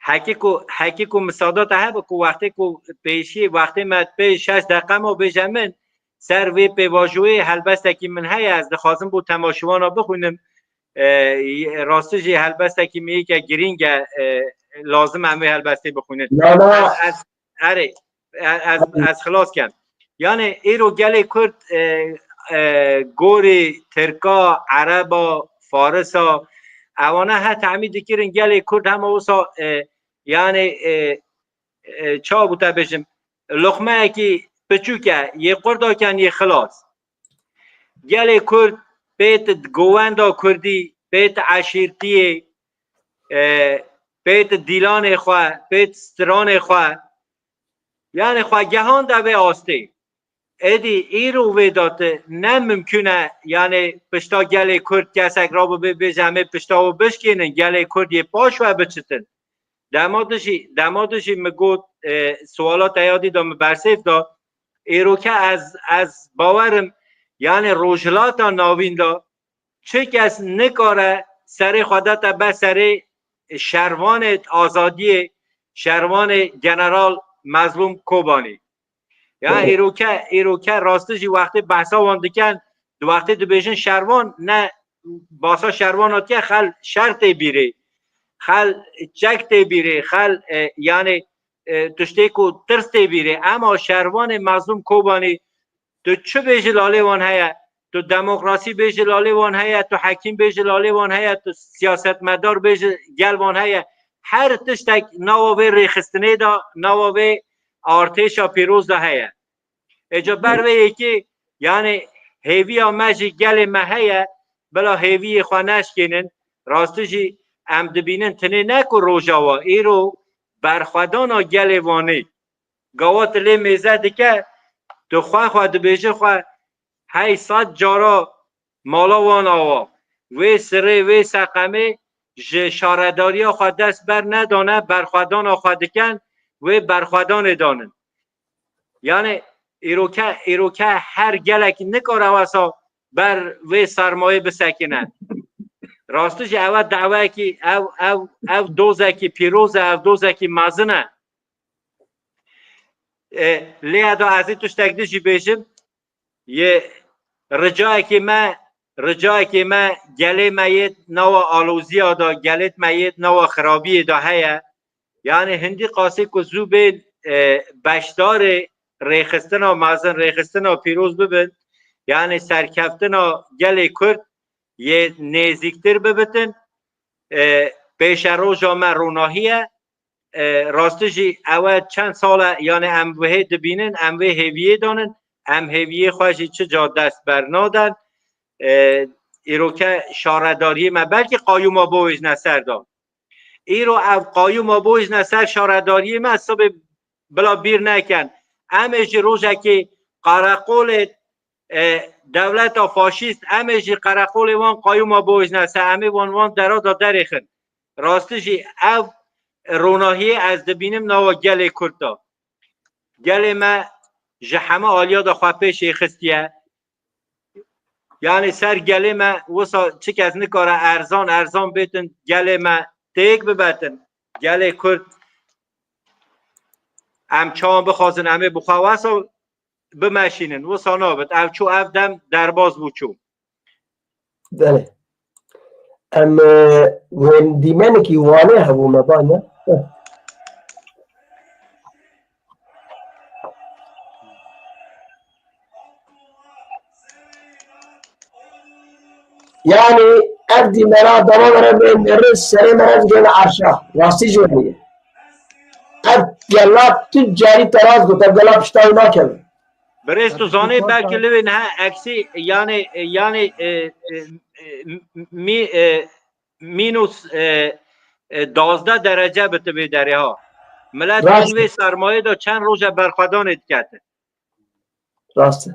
Hekî ku, hekî ku misada te hebe ku wextê ku pêşî, wextê me pê şeş deqe ma bêje min, ser vê pêvajoyê helbestekî min heye, ez dixwazim bo temaşewana bixwînim. E, rastî jî helbestekî min yê ke girîng e, e, lazim em vê helbestê bixwînin. Na, na. Ez, ez, erê, e, ez, ez xilas kem. Yani îro gelê Kurd, e, e, gorî, Tirka, Ereba, Farisa, ewana he temî dikirin gelê Kurd hema wisa, e, yani, e, e, çawa bû te bêjim, loqmeyekî piçûk e, yê qurdakiyan yê xilas. Gelê Kurd pê ti govenda Kurdî, pê ti eşîrtiyê, e, pê ti dîlanê xwe, pê ti stranê xwe, yani xwe gehanda vê astê. Êdî îro vê de ti ne mimkûn e, yani pişta gelê Kurd kesek rabibe bêje, em ê pişta we bişkênin, gelê Kurd yê paş we biçitin. Dema dijî, dema dijî min got, e, siwala te yadî da, min bersêv da. Îroke ez, ez bawerim, yani Rojhilata Navîn de çi kes nikare serê xwe de te be serê şervanê azadiyê, şervanê General Mezlûm Kobanî. Ya Doğru. Îroke, îroke rastî jî wextê behsa wan dikin, di wextê dibêjin şervan, ne basa şervan hatiye, xel şer tê bîrê, xel çek tê bîrê, xel, e, yani, e, tiştê ku tirs tê bîrê. Ema şervanê Mezlûm Kobanî, tu çi bêjî lalê wan heye, tu demokrasî bêjî lalê wan heye, tu hekîm bêjî lalê wan heye, tu siyasetmedar bêjî gel wan heye. Her tiştek nawa vê rêxistinê de, nawa vê artêşa pîroz de heye. Êca ber vê yekê, yani hêviya me jî gelê me heye, bila hêviyê xwe neşkênin. Rastî jî em dibînin tinê ne ku Rojava, îro berxwedana gelê Wanê. Gawa tu lê mêze dike, tu xwe xwe dibêje xwe hey sed cara mala wan awa. Wê sirê, wê seqemê ji şaredariya xwe dest ber nedane, berxwedana xwe dikin, wê berxwedanê danin. Yani îroke, îroke her gelek nikare wesa ber vê sermayê bisekine. Rastî jî ew daweyekî, ew, ew, ew dozekî pîroz e, ew dozekî mezin e. E, lê eda ez ê tiştek din jî bêjim, yê ricayekê me, ricayekê me gelê me yê nawa aloziya de, gelêt me yê nawa xirabiyê de heye. Yani hindî qasê ku zû bên, e, beşdarê rêxistina mezin, rêxistina pîroz bibin, yani serkeftina gelê Kurd yê nêzîktir bibitin, e, pêşeroja me ronahî ye. E, rastî jî ew e çend sal e, yani em vihê dibînin, em vê hêviyê danin, em hêviyê xwe jî çi ca dest bernaden. E, îroke şaredariyê me belkî qayûma bawêjne ser de. Îro ev qayûma bawêjne ser şaredariyê me, sibê bila bîr nekin. Em ê jî rojekê qereqolê, e, dewleta faşîst, em ê jî qereqolê wan qayûma bawêjne ser, em ê wan, wan dera de derêxin. Rastî jî ev ronahiyê ez dibînim nawa gelê Kurd de. Gelê me ji heme aliya de xwe pêşê xistiye. Yani ser gelê me wisa çi kes nikare erzan, erzan bêtin gelê me têk bibetin. Gelê Kurd em çawan bixwazin em ê bi xwe wesa bimeşînin. Wisa nabit. Ev çû, ev dem derbas bû çû. Belê. Em, e, wên dîmenekî Wanê hebû me, ba ne? Yani ev dîmena dema me re bê neriz serê me re digihîne erşa. Rastî jî wê ye. Ev gela tu carî te rast got, ev gela pişta wî nakeve. Birêz, tu zanî belkî li wê niha eksî, yani, yani, e, e, e, mi-, e, mînus, e, e, dazdeh derece bi tu vê derê ha. Milet Rast. Bin vê sermayê de çend roj e berxwedanê diketin. Rast e.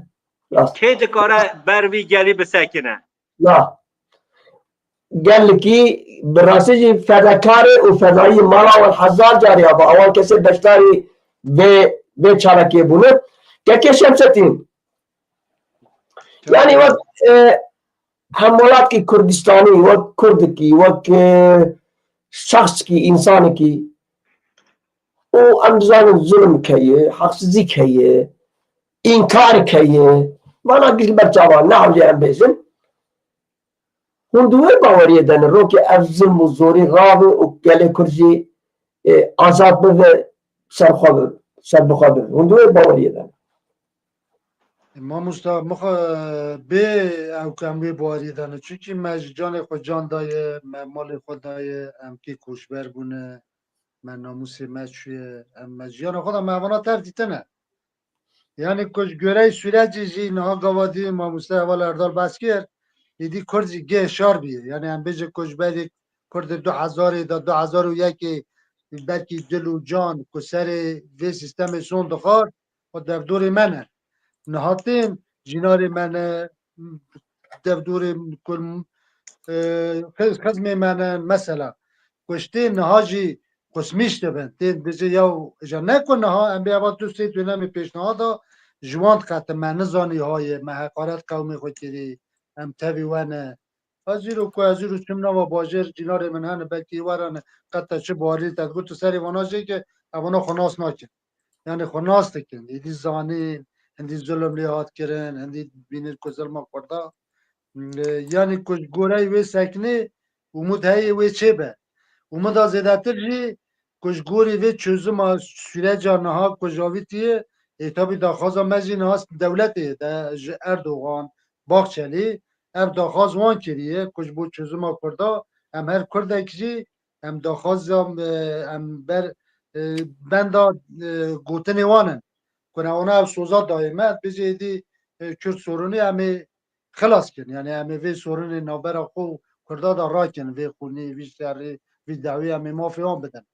Rast. Kê dikare ber vî gelî bisekine? Na. Gelekî bi rastî jî fedekarê û fedayî mala wan hezar carî heba. Awan kesê beşdarî vê, vê çalakê bûne. Kekê Şemsetîn. Yani wek, e, hemwelatkî Kurdistanî, wek Kurdikî, wek, e, şexskî, însanekî, û em dizanin zulm heye, heqsizîk heye, înkar heye. Vana giş ber çavan, ne hewce em bêjin. Hûn di wê baweriyê de ne, rokê ev zilm û zorî rabe û gelê Kurd jî, e, azad bibe, ser xwe bi, ser bi xwe bibe. Hûn di wê baweriyê de ne. E, mamosta, mixwe bê ew ku em wê baweriyê de ne. Çunkî me ji canê xwe can daye, me malê xwe daye, em kê koçber bûne, me namûsê me çûye, em me jiyana xwe de me evana tev dîtine. Yani ku ji goreyê sûrecê jî niha gava dî mamoste Heval Erdal behs kir, êdî Kurd jî gê şar bîye. Yani em bêje ku ji berê Kurd du hezarê de du hezar û yekê belkî dil û can ku serê vê sîstemê son dixwar, o devdorê me ne. Niha tên cînarê me ne, devdorê kul, e, xiz-, xizmê me ne, mesela. Ku ji tên niha jî xusmîş dibin. Tên dibêje ya, îja ne ku niha em bê eva tu sê dönemê pêşnihada ji wan diqetin, me nizanî haye, me heqaret qewmê xwe kirî, em tevî we ne. Ez îro ku ez îro çim nava bajêr, cînarê min hene, belkî were ne, qet te çi barî te digot, tu serê vana jê ke, evana xwe nas nakin. Yani xwe nas dikin, êdî zanîn, hindî zulm lê hat kirin, hindî bînin ku zilma Kurda. E, yani ku ji goreyê wê sekinê, umûd heye wê çêbe. Umûda zêdetir jî ku ji gorî vê çözüma süreca niha ku ji avîtiye, ê, tabî daxwaza me jî niha dewletê de ji Erdogan, Bahçelî, ev daxwaz wan kiriye ku ji bo çözüma Kurda em her Kurdek jî em daxwaza, e, em ber, e, benda, e, gotinê wan in. Ku ne wana ev soza dayê me, bijê êdî, e, Kurd sorunî em ê xilas kin. Yani em ê vê sorunê navbera xwe û Kurda da rakin, vê xûnî, vî şerî, vî dawî em ê mafê wan bidin.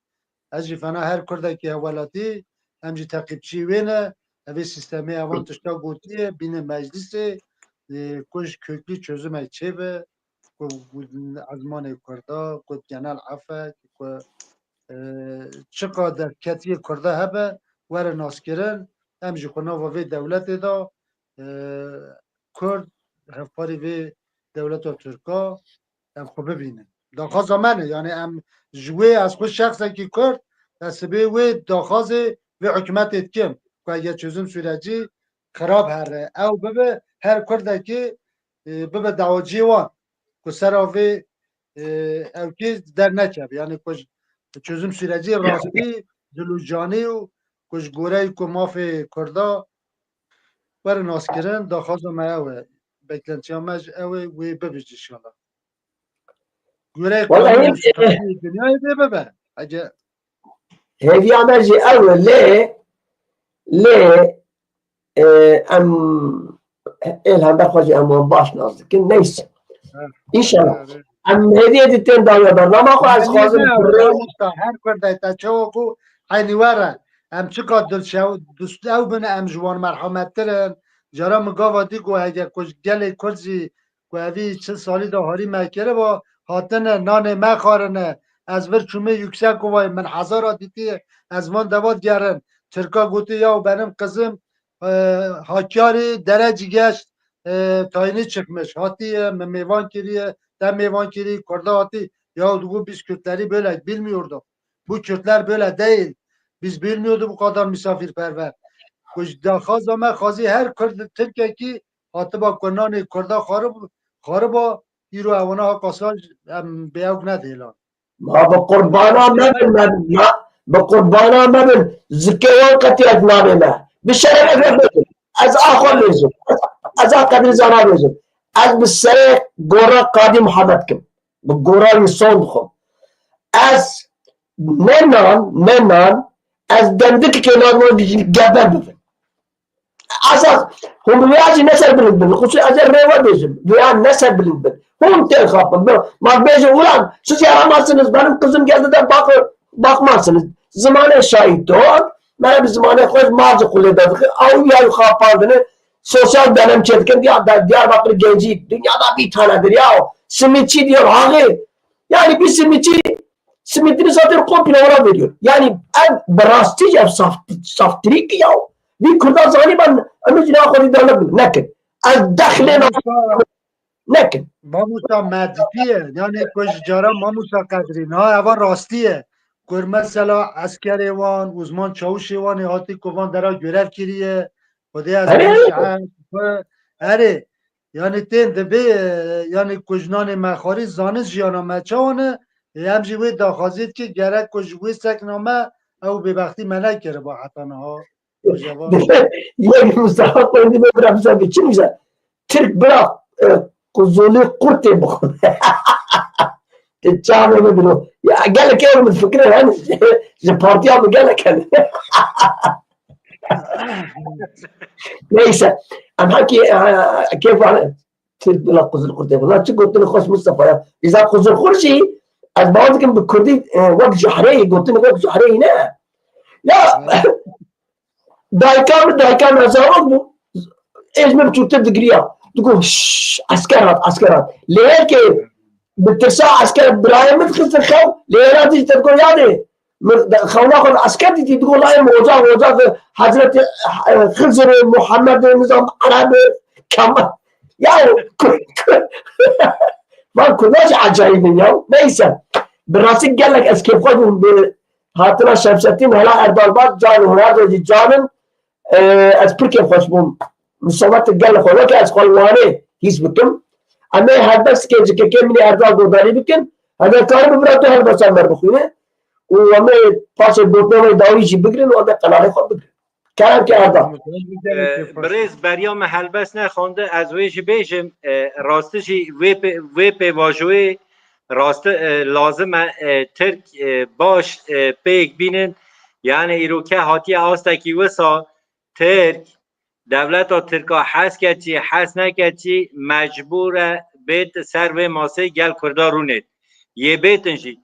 Ez jî fena her Kurdekî hevwelatî, em jî teqîbçî wê ne, evê sîstemê evan tişta gotiye, bîne meclisê, e, ku ji köklî çözümek çêbe, ku ezmanê Kurda, ku genel efek, ku, e, çiqa derketiyê Kurda hebe, were naskirin, em jî xwe nava vê dewletê de, e, Kurd hevparî vê dewleta Tirka em xwe bibînin. Daxwaza me ne, yani em ji wê ez xwe şexsekî Kurd, ez sibê wê daxwazê vê hikûmetê dikim ku eger çözüm sürecî xirab here, ew bibe her Kurdekî, e, bibe dawaciyê wan ku sera vê, e, ew kê dernekeve. Yani ku çözüm sürecî rastî, dil û canî û ku ji goreyê ku mafê Kurda were naskirin, daxwaza me ew e. Beklentiya me ji ew e, wê bibî inşallah. Goreyê Wallahî, qanûnê e, dinyayê dê bibe. Ege hêviya me jî ew e, lê, lê, e, em ê li hember xwe jî em wan baş nas dikin. Neyse. Evet. İnşallah. Evet. Em hêviyê dî tên dawiya bernama xwe, ez Hêviyê xwazim ne, kurê. Mamosta, her Kurdek te çawa ku eynî were. Em çiqas dilşew-, dust ew bin, em ji wan merhamettir in. Cara min gava dî ku hege ku ji gelê Kurd jî ku evî çil salî de harî me kiriba, hatine nanê me xwarine. Ez vir çûmê Yüksekovayê, min hezara dîtiye. Ez van deva digerin. Tirka gotiye, ya benim kızım, e, Hakkari Derecigeç, e, tayini çıkmış. Hatiye, me mêvan kiriye, te mêvan kirî, Kurda hatî. Ya digo biz Kürtleri böyle bilmiyorduk. Bu Kürtler böyle değil. Biz bilmiyorduk bu kadar misafirperver. Ku ji daxwaza me xwazî her Kurd Tirkekî hatiba ku nanê Kurda xwarib-, xwariba, îro ewana ha qasaj em bê ew nedê lan. Ma bi qurbana me bin, me, ma bi qurbana me bin. Zikê wan qetiyek nabê me. Bi şeref ez bêjim. Ez a xwe bêjim. Ez, ez a Qedrî Zana bêjim. Ez bi serê gora Qadî Muhammed kim. Bi gora wî son dixwim. Ez ne nan, ne nan, ez demdikekê nan wan gebe bibim. Eza, hûn bi vêya jî ne ser bilind bin. Xusûsî ez ê rê we bêjim. Vêya ne ser bilind bin. Hûn tên xapin. Ma bêjin, ulan, siz yaramazsınız, benim kızım geldi de bak-, bakmazsınız. Zimanê şahît hon, me bi zimanê xwe ma ji xulê de dixin. Ew ya xapandine, sosyal dönem çêdikin. Diya-, Diyarbakır genci dünyada bir tanedir ya. Simitçi diyor, hağı. Yani bir simitçi simidini satıyor, komple ona veriyor. Yani ev bi rastî ev saf-, saftirîk ya. Vî Kurda zanî ben, em jî naxwe dî dane bin. Nekin. Ez dexlê na-, Mamosta, nekin. Mamosta me dîtiye. Yani ku ji cara Mamosta Qedrî. Na, eva rastî ye. Gur mesela eskerê wan, uzman çawişê wan ê hatî ku van dera görev kiriye. Xwedê ez Erê, bêjim, erê. Erê, yani tên dibê, e, yani ku jinanê me xwarî zanin jiyana me çawa ne, e, em jî wê daxwazê dikin gerek ku ji wê sekna me ew bêbextî me nekiriba heta niha. Rojava. Yek Mustafa Koyunlu bira bize bir çi bize? Tirk bira, e, kuzulî qurtê bixwe. Te çavê min dilo. Ya gelek ew min fikre hen ji partiya min gelek hen. Neyse. Em hekî, e, kêfa Tirk bila quzul qurtê bixwe. Çi gotinê xweş Mustafa ya. Îza quzul xur jî ez bawer dikim bi kurdî, e, wek juhreyê, gotinê wek juhreyê ne. Ya dayika min, dayika min zarok bû. Êj min biçûktir digiriya. Digot, "Şşş, esker hat, esker hat." Lê yekê bi tirsa esker birayê min dixistin xew, lê êra dî te digot, "Yadê, min xewna xwe esker dîtî." Digot, "La em oca, oca Hezretî, e, Xizirê, Muhammedê, nizam Erebê, Kemal." Ya, ku-, ku-, van Kurdan jî ecayîb in ya. Neyse. Bi rastî gelek ez kêfxweş bûm bi hatina Şemsettin, hela Erdal Bak, can hûn her jî can in. E, ez pir kêfxweş bûm. Min sohbet kir gelek xwe. Weke ez xwe li Wanê hîs bikim. Em ê helbesteke ji kekê min ê Erdal Godarî bikin. Heger karî bi bira tu helbesta me bixwîne. Û em ê paşê gotina me dawî jî bigirin û em ê qelalê xwe bigirin. Kerem ke Erdal. Ee, birêz beriya me helbest nexwandi, ez wê jî bêjim, e, rastî jî wê pê-, wê pêvajoyê rastî, e, lazim e, e, Tirk, e, baş, e, pêk bînin. Yani îroke hatiye astekî wisa Tirk, dewleta Tirka hez ke çî, hez neke çî, mecbûr e bêt ser vê masê gel Kurda rûnêt. Yê bêtin jî,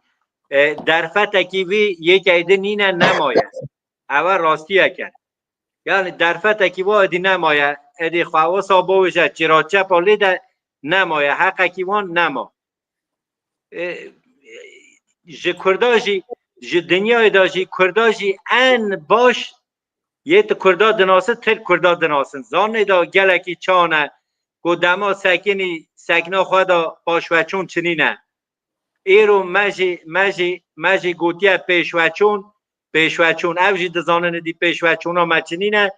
e, derfetekî vî yek êdî nîne nemaye. Ew e rastiyek e. Yani derfetekî wa êdî nemaye, êdî xwe wisa bawêje çêra çepa lê de nemaye, heqekî wan nema. E, ji Kurda jî, ji dinyayê de jî Kurda jî en baş yê tu Kurda dinasin, Tirk Kurda dinasin. Zanê de gelekî çane ku dema sekinî sekna xwe de paşveçûn çinîne. Îro me jî, me jî, me jî gotiye pêşveçûn, pêşveçûn. Ew jî dizanin êdî pêşveçûna me çinîne.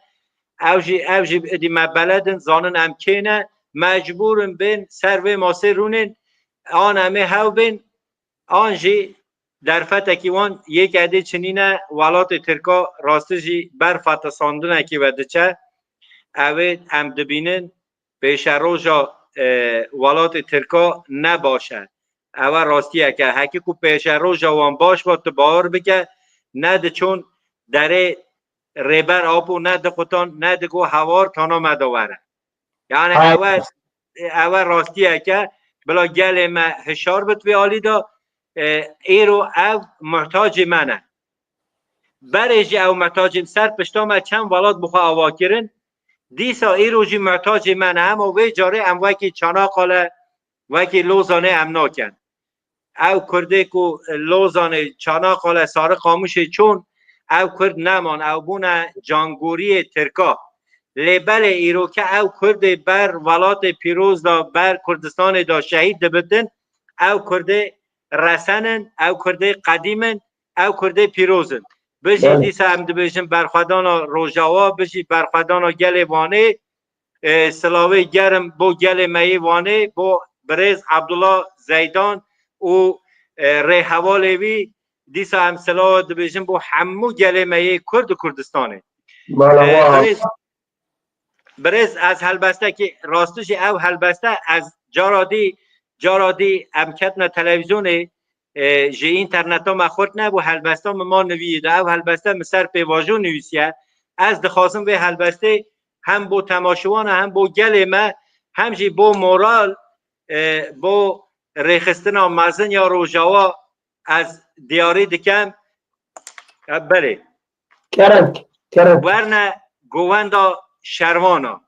Ew jî, ew jî êdî me beled in, zanin em kê ne. Mecbûr in bên ser vê masê rûnên. An em ê hew bên, an jî derfetekî wan yek êdî çinîne. Welatê Tirka rastî jî ber fetisandinekî ve diçe. Ew ê em dibînin pêşeroja, e, welatê Tirka ne baş e. Ew e rastiyek e. Hekî ku pêşeroja wan baş ba, tu bawer bike, ne diçûn derê Rêber Apo ne dixutan, ne digot hewar tana me de were. Yani ew e, ew e rastiyek e. Bila gelê me hişar bit vê alî de, e, îro ew muhtacê me ne. Berê jî ew muhtacên ser pişta me çend welat bi xwe ava kirin. Dîsa îro jî muhtacê me ne. Hema wê carê em wekî Çanakkale, wekî Lozanê em nakin. Ew Kurdê ku Lozanê, Çanakkale, Sarıkamışê çûn, ew Kurd neman, ew bûne cangoriyê Tirka. Lê belê îroke ew Kurdê ber welatê pîroz de, ber Kurdistanê de şehîd dibitin, ew Kurdê resen in, ew Kurdê qedîm in, ew Kurdê pîroz in. Bijî dîsa em dibêjin berxwedana Rojawa, bijî berxwedana gelê Wanê, e, silavê germ bo gelê me yê Wanê, bo birêz Abdullah Zeydan û, e, rêhevalê wî, dîsa em silav dibêjin bo hemû gelê me yê Kurd û Kurdistanê. Mala E, wa. birêz, birêz, ez helbestekî, rastî jî ew helbeste ez cara dî, cara dî em ketine televîzyonê, e, ji înterneta me xurt nebû, helbesta min ma nivîyê de. Ev helbeste min ser pêvajo nivîsiye. Ez dixwazim vê helbestê hem bo temaşewana, hem bo gelê me, hem jî bo moral, e, bo rêxistina mezin ya Rojawa ez diyarî dikem. E, belê. Kerem, kerem. Werne govenda şervana.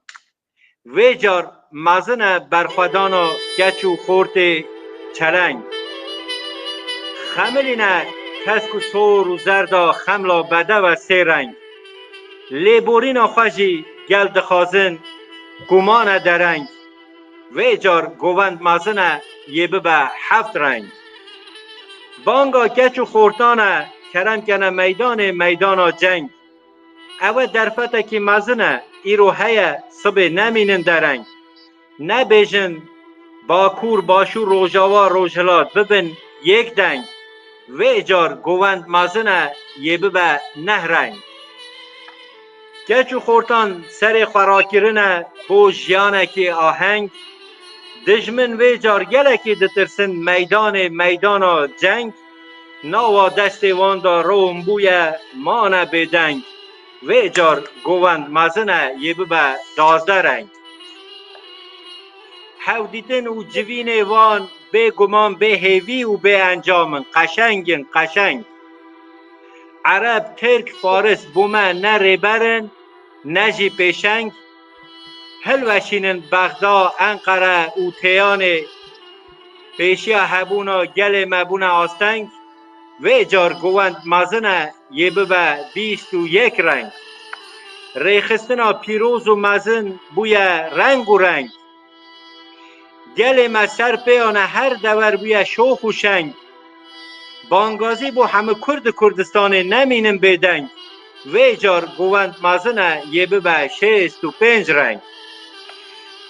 Vê car mezin e berxwedana keç û xortê çeleng. Xemilîne kesk û sor û zerda xemla bedev e sê reng. Lêborîna xwe jî gel dixwazin guman e dereng. Vê car govend mezin e yê bibe heft reng. Banga keç û xortan e kerem kene meydanê meydana ceng. Ewe derfetekî mezin e, îro heye, sibê nemînin dereng. Nebêjin Bakur, Başûr, Rojava, Rojhilat bibin yek deng. Vê car govend mezin e, yê bibe neh reng. Keç û xortan serê xwe rakirine bo jiyanekî aheng. Dijmin vê car gelekî ditirsin meydanê meydana ceng. Nawa destê wan de rewin bûye mane bêdeng. Vê car govend mezin e, yê bibe dazdeh reng. Hewdîtin û civînê wan bê guman, bê hêvî û bê encam in. Qeşeng in, qeşeng. Ereb, Tirk, Faris bo me ne rêber in, ne jî pêşeng. Hilweşînin Bexda, Enqere û Têyanê, pêşiya hebûna gelê me bûne asteng. Vê car govend mezin e, yê bibe bîst û yek reng. Rêxistina pîroz û mezin bûye reng û reng. Gelê me ser pêyan e, her dewer bûye şox û şeng. Bangazî bo hemû Kurd û Kurdistanê, nemînin bêdeng. Vê car govend mezin e, yê bibe şêst û pênc reng.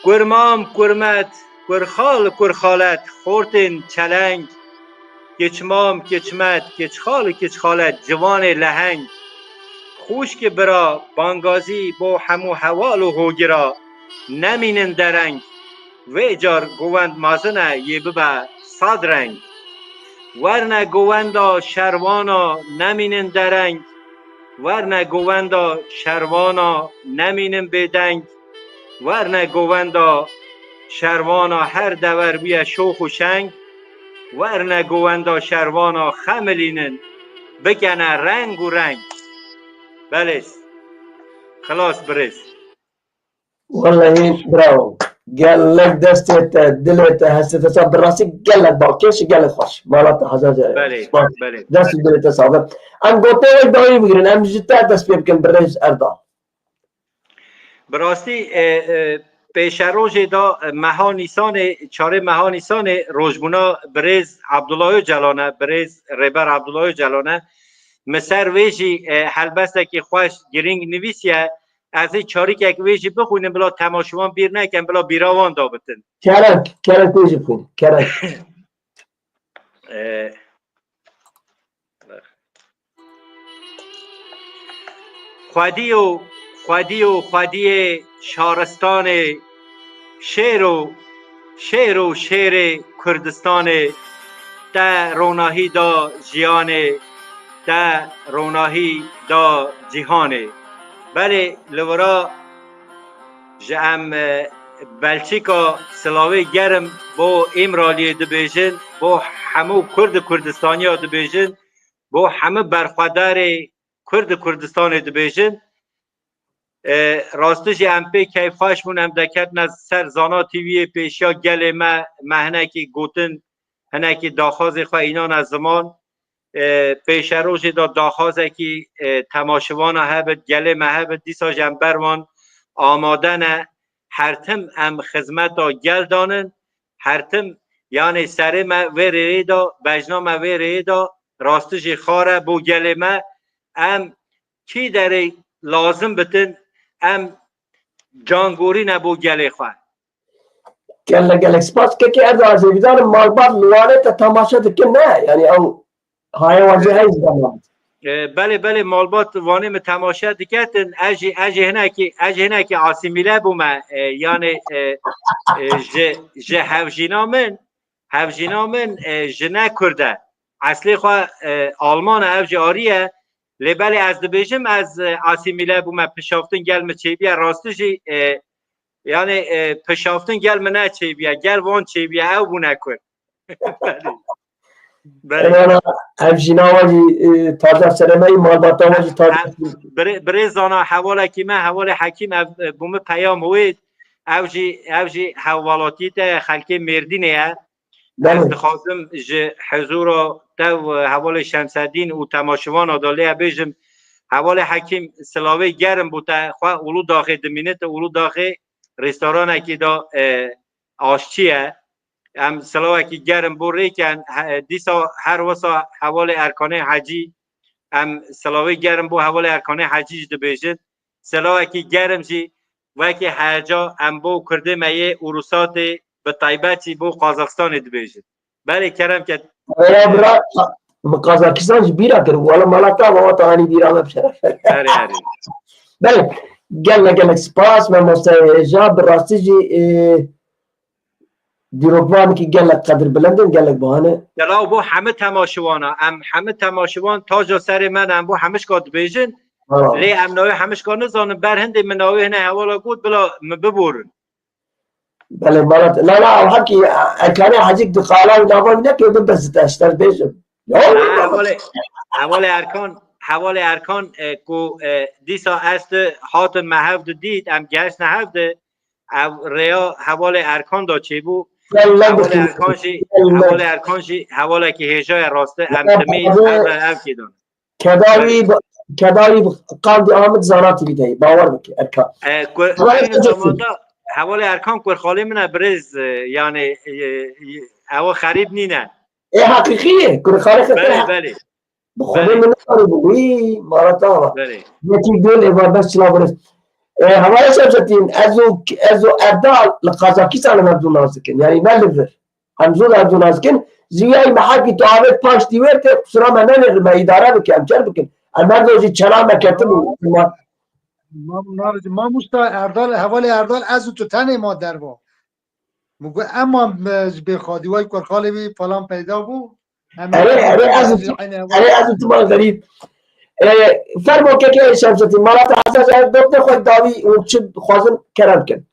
Kurmam, kurmet, kurxal, kurxalet, xortên çeleng. Kiçmam, kiçmet, kiçxal, kiçxalet, ciwanê leheng. Xwişk, bira, bangazî bo hemû heval û hogira, nemînin dereng. Vê car govend mezin e, yê bibe sed reng. Werne govenda şerwana, nemînin dereng. Werne govenda şerwana, nemînin bêdeng. Werne govenda şerwana, her dewer bûye şox û şeng. Werne govenda şerwana, xemilînin, bikene reng û reng. Belê. Xilas birêz. Wellehî bravo. Gelek destê te, dilê te, hestê te, sa bi rastî gelek balkêş, gelek xweş. Mala te hezar carî. Belê, spas. Belê. Dest û dilê te sax be. Em gotê wek dawî bigirin, em ji te dest pê bikin, birêz Erdal. Bi rastî, e, e, pêşerojê de, e, meha Nîsanê, çarê meha Nîsanê rojbûna birêz Abdullah Ocalan e, birêz Rêber Abdullah Ocalan e. Min ser wê jî, e, helbestekî xweş, girîng nivîsiye. Ez ê çarîkek wê jî bixwînim, bila temaşevan bîr nekin, bila bîra wan dabitin. Kerem, kerem wê jî bixwîn, kerem. E, Xwedîyo, xwedîyo, xwediyê şaristanê, şêro, şêro şêrê Kurdistanê, te ronahî da jiyanê, te ronahî da cîhanê. Belê, li vira ji em, e, Belçîka silavê germ bo Îmraliyê dibêjin, bo hemû Kurd û Kurdistaniya dibêjin, bo hemû berxwedarê Kurd û Kurdistanê dibêjin. E, rastî jî em pê keyfxweş bûn, em deketine ser Zana T V'yê pêşiya gelê me, me hinekî gotin, hinekî daxwazê xwe înane ziman. E, pêşerojê de daxwazekî, e, temaşevana hebit, gelê me hebit, dîsa jî em ber wan amade ne. Her tim em xizmeta gel danin, her tim, yanê serê me vê rêyê de, bejna me vê rêyê de, rastî jî xar e bo gelê me. Em kî derê lazim bitin, em cangorî ne bo gelê xwe. Gelek, gelek spas. Kekê Erdal, ez hêvîdar im malbat li Wanê te temaşe dikin, ne? Yanî ew haye wan jî heye ji dema. E, belê, belê, malbat Wanê min temaşe diketin. Ez jî, ez jî hinekî, ez jî hinekî asîmîle bûme. E, yanî, e, e, ji, ji hevjîna min, hevjîna min, e, jine Kurd e. Eslê xwe, e, Alman e, ev jî arî ye. Lê belê ez dibêjim, ez, e, asîmîle bûme, pişaftin gel min çêbîye, rastî jî, e, yanî, e, pişaftin gel min ne çêbîye, gel wan çêbîye, ew bûne Kurd. Belê. Eyvallah. Ev jîna we jî, e, taca serê me yî, malbata we jî taca. Em, birê-, birêzana hevalekî me, hevalê Hekîm, ev, e, bo min peyam wêt. Ew jî, ew jî hevwelatiyê te ye, xelkê Mêrdînê ye. Ez Belê. dixwazim ji hizûra te û hevalê Şemsedîn û temaşevana de lê bêjim, hevalê Hekîm, silavê germ bo te, xwe Ulûdaxê dimîne, te Ulûdaxê restoranekî de, e, aşçî ye. Em silavekî germ bo rêken, he, dîsa her wisa hevalê Erkanê Hecî, Em silavê germ bo hevalê Erkanê Hecî jî dibêjin. Silavekî germ jî wekî her ca em bo kurdê me yê Ûrûsatê, bi taybet jî bo Qazaxistanê dibêjin. Belê kerem ke. Eya bira, min Kazakistan jî bîra kir. Wala mala te ava, wata anî bîra me bi şeref. Erê, erê. Belê, gelek gelek spas, mamoste hêja, bi rastî jî, e, dîrokvanekî gelek qedirbilind in, gelek bahane. Selaw bo hemî temaşiwana. Em hemî temaşiwan taca serê me ne, em bo hemişka dibêjin. Ha. Lê em navê hemişka nizanin, ber hindê min navê hine hevala got, bila min biborin. Belê, mala te. La, la, ew hekî, Erkanê Hecîk di qala û nava wî neke, bibezite, ji te bêjim. Ya, Ha, hevalê, hevalê Erkan, hevalê Erkan, e, ku, e, dîsa ez tu hatin me hev di dît, em gehiştine hev di, ev rêya hevalê Erkan da çêbû. Gelek Hevalê bixîr. Erkan jî, Gelek. Hevalê Erkan jî hevalekî hêja ye, rast e, em Ya, timî bavê, her re ev kê dan. Kedawî, kedawî qandî Amid Zana T V de, bawer bike, Erkan. E, ku, Hevalê aynı Erkan zamanda hevalê Erkan kurxalê min e, birêz, e, yani, e, e, ew xerîb nîne. E, heqîqî ye, kurxalê xeter Belê, he. belê. Bi xwedê Belê. min nikarî bû. Wî, mara te ava. Belê. Yekî gul ê bardaş çila birêz. E, hevalê Şemsettin, ez û, ez û Erdal li Qazakistanê em zû nas dikin. Yani ne li vir. Em zû em zû nas dikin. Zîwiyayî me hekî tu avêt paş dîwêr tê, qusura me nenêr, me îdare bike, em çer bikin. Em her zû jî çela me ketibû. Ma-, Mam-, Mamosta Erdal, hevalê Erdal, ez û tu tenê ma derva. Min got, ema me ji bê xadî way kurxalê wî falan peyda bû. Em Erê, ê erê, ez û ez tu, jî aynı heval. erê, ez û tu mal xerîb. E, fermo keke Şemsettin, mala te hezar zer dotê xwe dawî û çi dixwazin kerem kin.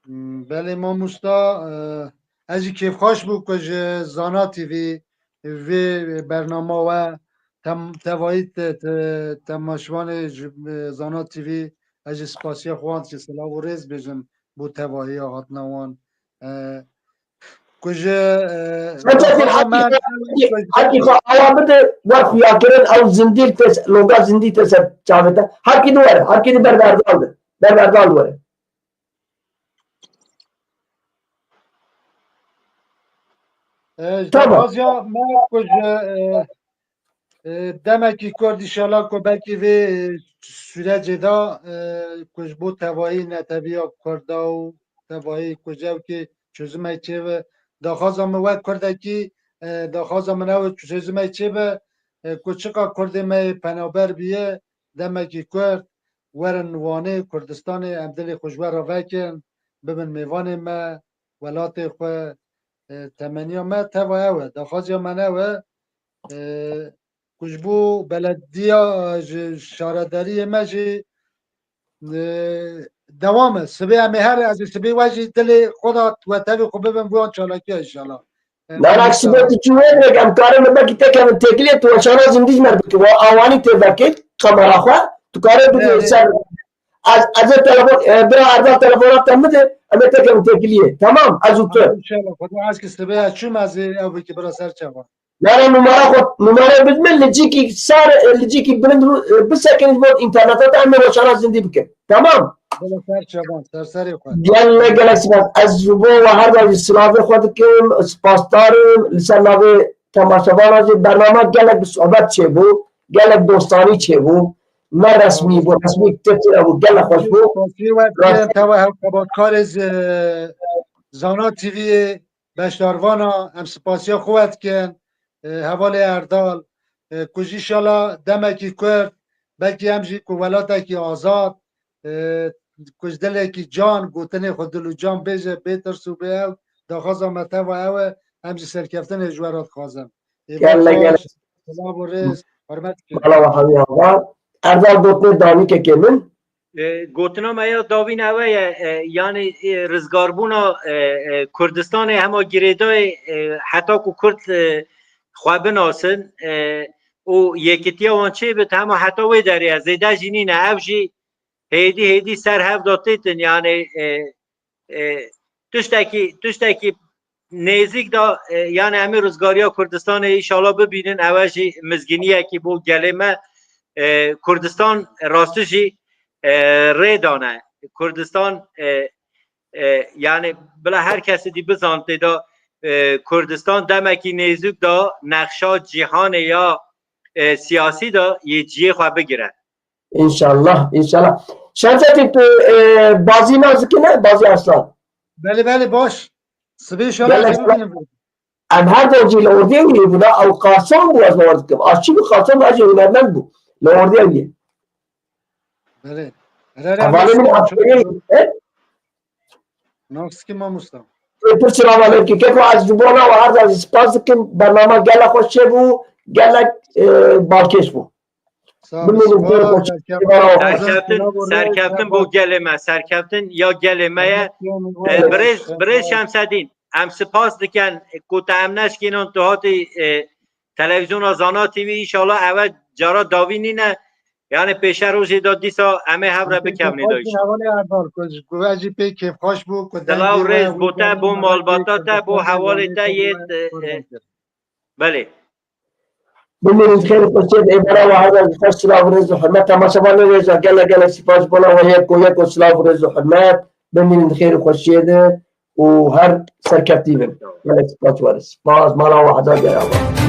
Hmm, belê mamosta, e, ez jî kêfxweş bû ku ji Zana T V vê bernama we tem-, tevayî te-, te-, temaşvanê ji, e, Zana T V ez jî spasiya xwe wan dike, silav û rêz bêjim bo tevahiya hatina wan. E, ku ji, e, Hemşetin, daxwaza me hekî, hekî, hekî xwe awa bide, wer xuyakirin, ew zindî te se-, longa zindî te ser çavê te. Hekî di were, hekî di ber berdal de. Ber berdal were. E, ji Tamam. daxwaziya me ku ji, e, e, demekî kurt, înşallah ku belkî vê, e, sürecê de, e, ku ji bo tevayî neteviya kurda û tevayî ku ji ew kê çözümek çêbe, daxwaza min wek kurdekî, e, daxwaza min ew e çözümek çêbe, e, ku çiqa kurdê me yê penaber biye, demekî kurt werin Wanê, Kurdistanê, em dilê xwe ji we re vekin, bibin mêvanê me, welatê xwe, e, temeniya me teva ew e, daxwaziya me ne ew e, e, ku ji bo belediya, e, ji şaredariyê me jî, e, dewam e. Sibê em ê her, ez ê sibê we jî dilê xwe de we tevî xwe bibin bo wan çalakiya înşallah. E, Nana, mamosta. Sibê tu çû wê direk, em karin min belkî tekevin têkiliyê, tu weşana zindî ji me bikî. Wa awanî tê vekê, kamera xwe, tu karê bidî Evet. ser. Ez, ez ê telefon, e, bira Erdal telefona te min de, em ê tekevin têkiliyê. Tamam, ez û tu. Tamam, inşallah. Xwedê ez ki sibê ez çûm, ez ê ew bikî bira ser çava. Nana numara xwe, numara bid min, li cîkî sar, li cîkî bilind ru-, bisekinî ji bo înterneta te em ê weşana zindî bikin. Tamam? Bila ser çavan, ser serê xwe. Gelek, gelek spas. Ez ji bo we her da jî silavê xwe dikim, spasdar im. Li ser navê temaşevana jî bernama gelek bi sohbet çêbû, gelek dostanî çêbû. Ne resmî bû, resmî tê tira bû, gelek xweş bû. Spasî we dikim, Rast- tewa hevqebatkarê ji Zana T V'yê. Beşdarvana, em spasiya xwe we dikin, e, hevalê Erdal, e, ku jî înşallah demekî kurt, belkî em jî ku welatekî azad, e, ku ji dilekî can, gotinê xwe dil û can bêje, bê tirs û bê ew, daxwaza me teva ew e, em jî serkeftinê ji we re dixwazin. Ê, Gelek, baş, gelek. Silav û rêz, hurmet dikin. Mala we hemî ava. Erdal, gotinê danîkekê min. E, gotina me ya dawîn ew e, e, yanî, e, rizgarbûna, e, e, Kurdistanê hema girêdayê, e, heta ku Kurd, e, xwe binasin, e, û yekitiya wan çêbit, hema heta wê derê ye, zêde jî nîne. Ev jî hêdî hêdî ser hev de têtin, yanî, e, e, tiştekî, tiştekî nêzîk de, e, yani em ê rizgariya Kurdistanê înşallah bibînin, ew e jî mizgîniyekî bo gelê me. E, Kurdistan rastî jî, e, rê dane. Kurdistan, e, e, yani bila her kesî dî bizan tê de, e, Kurdistan demekî nêzîk de nexşa cîhanê ya e, siyasî de yê ciyê xwe bigire. İnşallah, inşallah. Şemsettin, tu e, bazî nazikine, bazî aslan. Belê belê baş. Sibê şala Gelek bibînim. Em her dor jî li ordiyê wî bûna, ew qarson bû, ez bawer dikim. Aşçî bû, qarson bû, ez jî hunermend bû. Li ordiyê wî. Belê. Hevalê min Aşçiyê. Nasıl ki mamusta? Pir silav aleykum. Keko, ez ji bona we her dor jî spas dikim. Bernama gelek xweş çêbû, gelek e, balkêş bû. Sağ Bimînin olasın. xêr Vay, xweş. serkeftin. Serkeftin, serkeftin bo gelê me, serkeftin ya gelê me ye. E, Birêz, birêz Şemsedîn, em spas dikin ku te em neşkînin, tu hatî e, televîzyona Zana T V, înşallah ev e cara dawî nîne. Yani pêşe rojê de dîsa em ê hev re bikevnî de înşallah. Hevalê Erdal, ku ji ku ve jî pê kêfxweş bû, ku Silav dengê we rêz wî bo te, dengê bo me malbata wî te, bo dengê hevalê te wî yê, dengê e, wî e, belê. Bimînin xêr û xweşiyê de, êvara we her dor jî xweş, silav û rêz û hurmet. Temaşevanê rêz, gelek gelek spas bona we, yek û yek û silav û rêz û hurmet. Bimînin xêr û xweşiyê de û her serkeftî bin. Gelek spas werin. Spas, mala we hezar cara.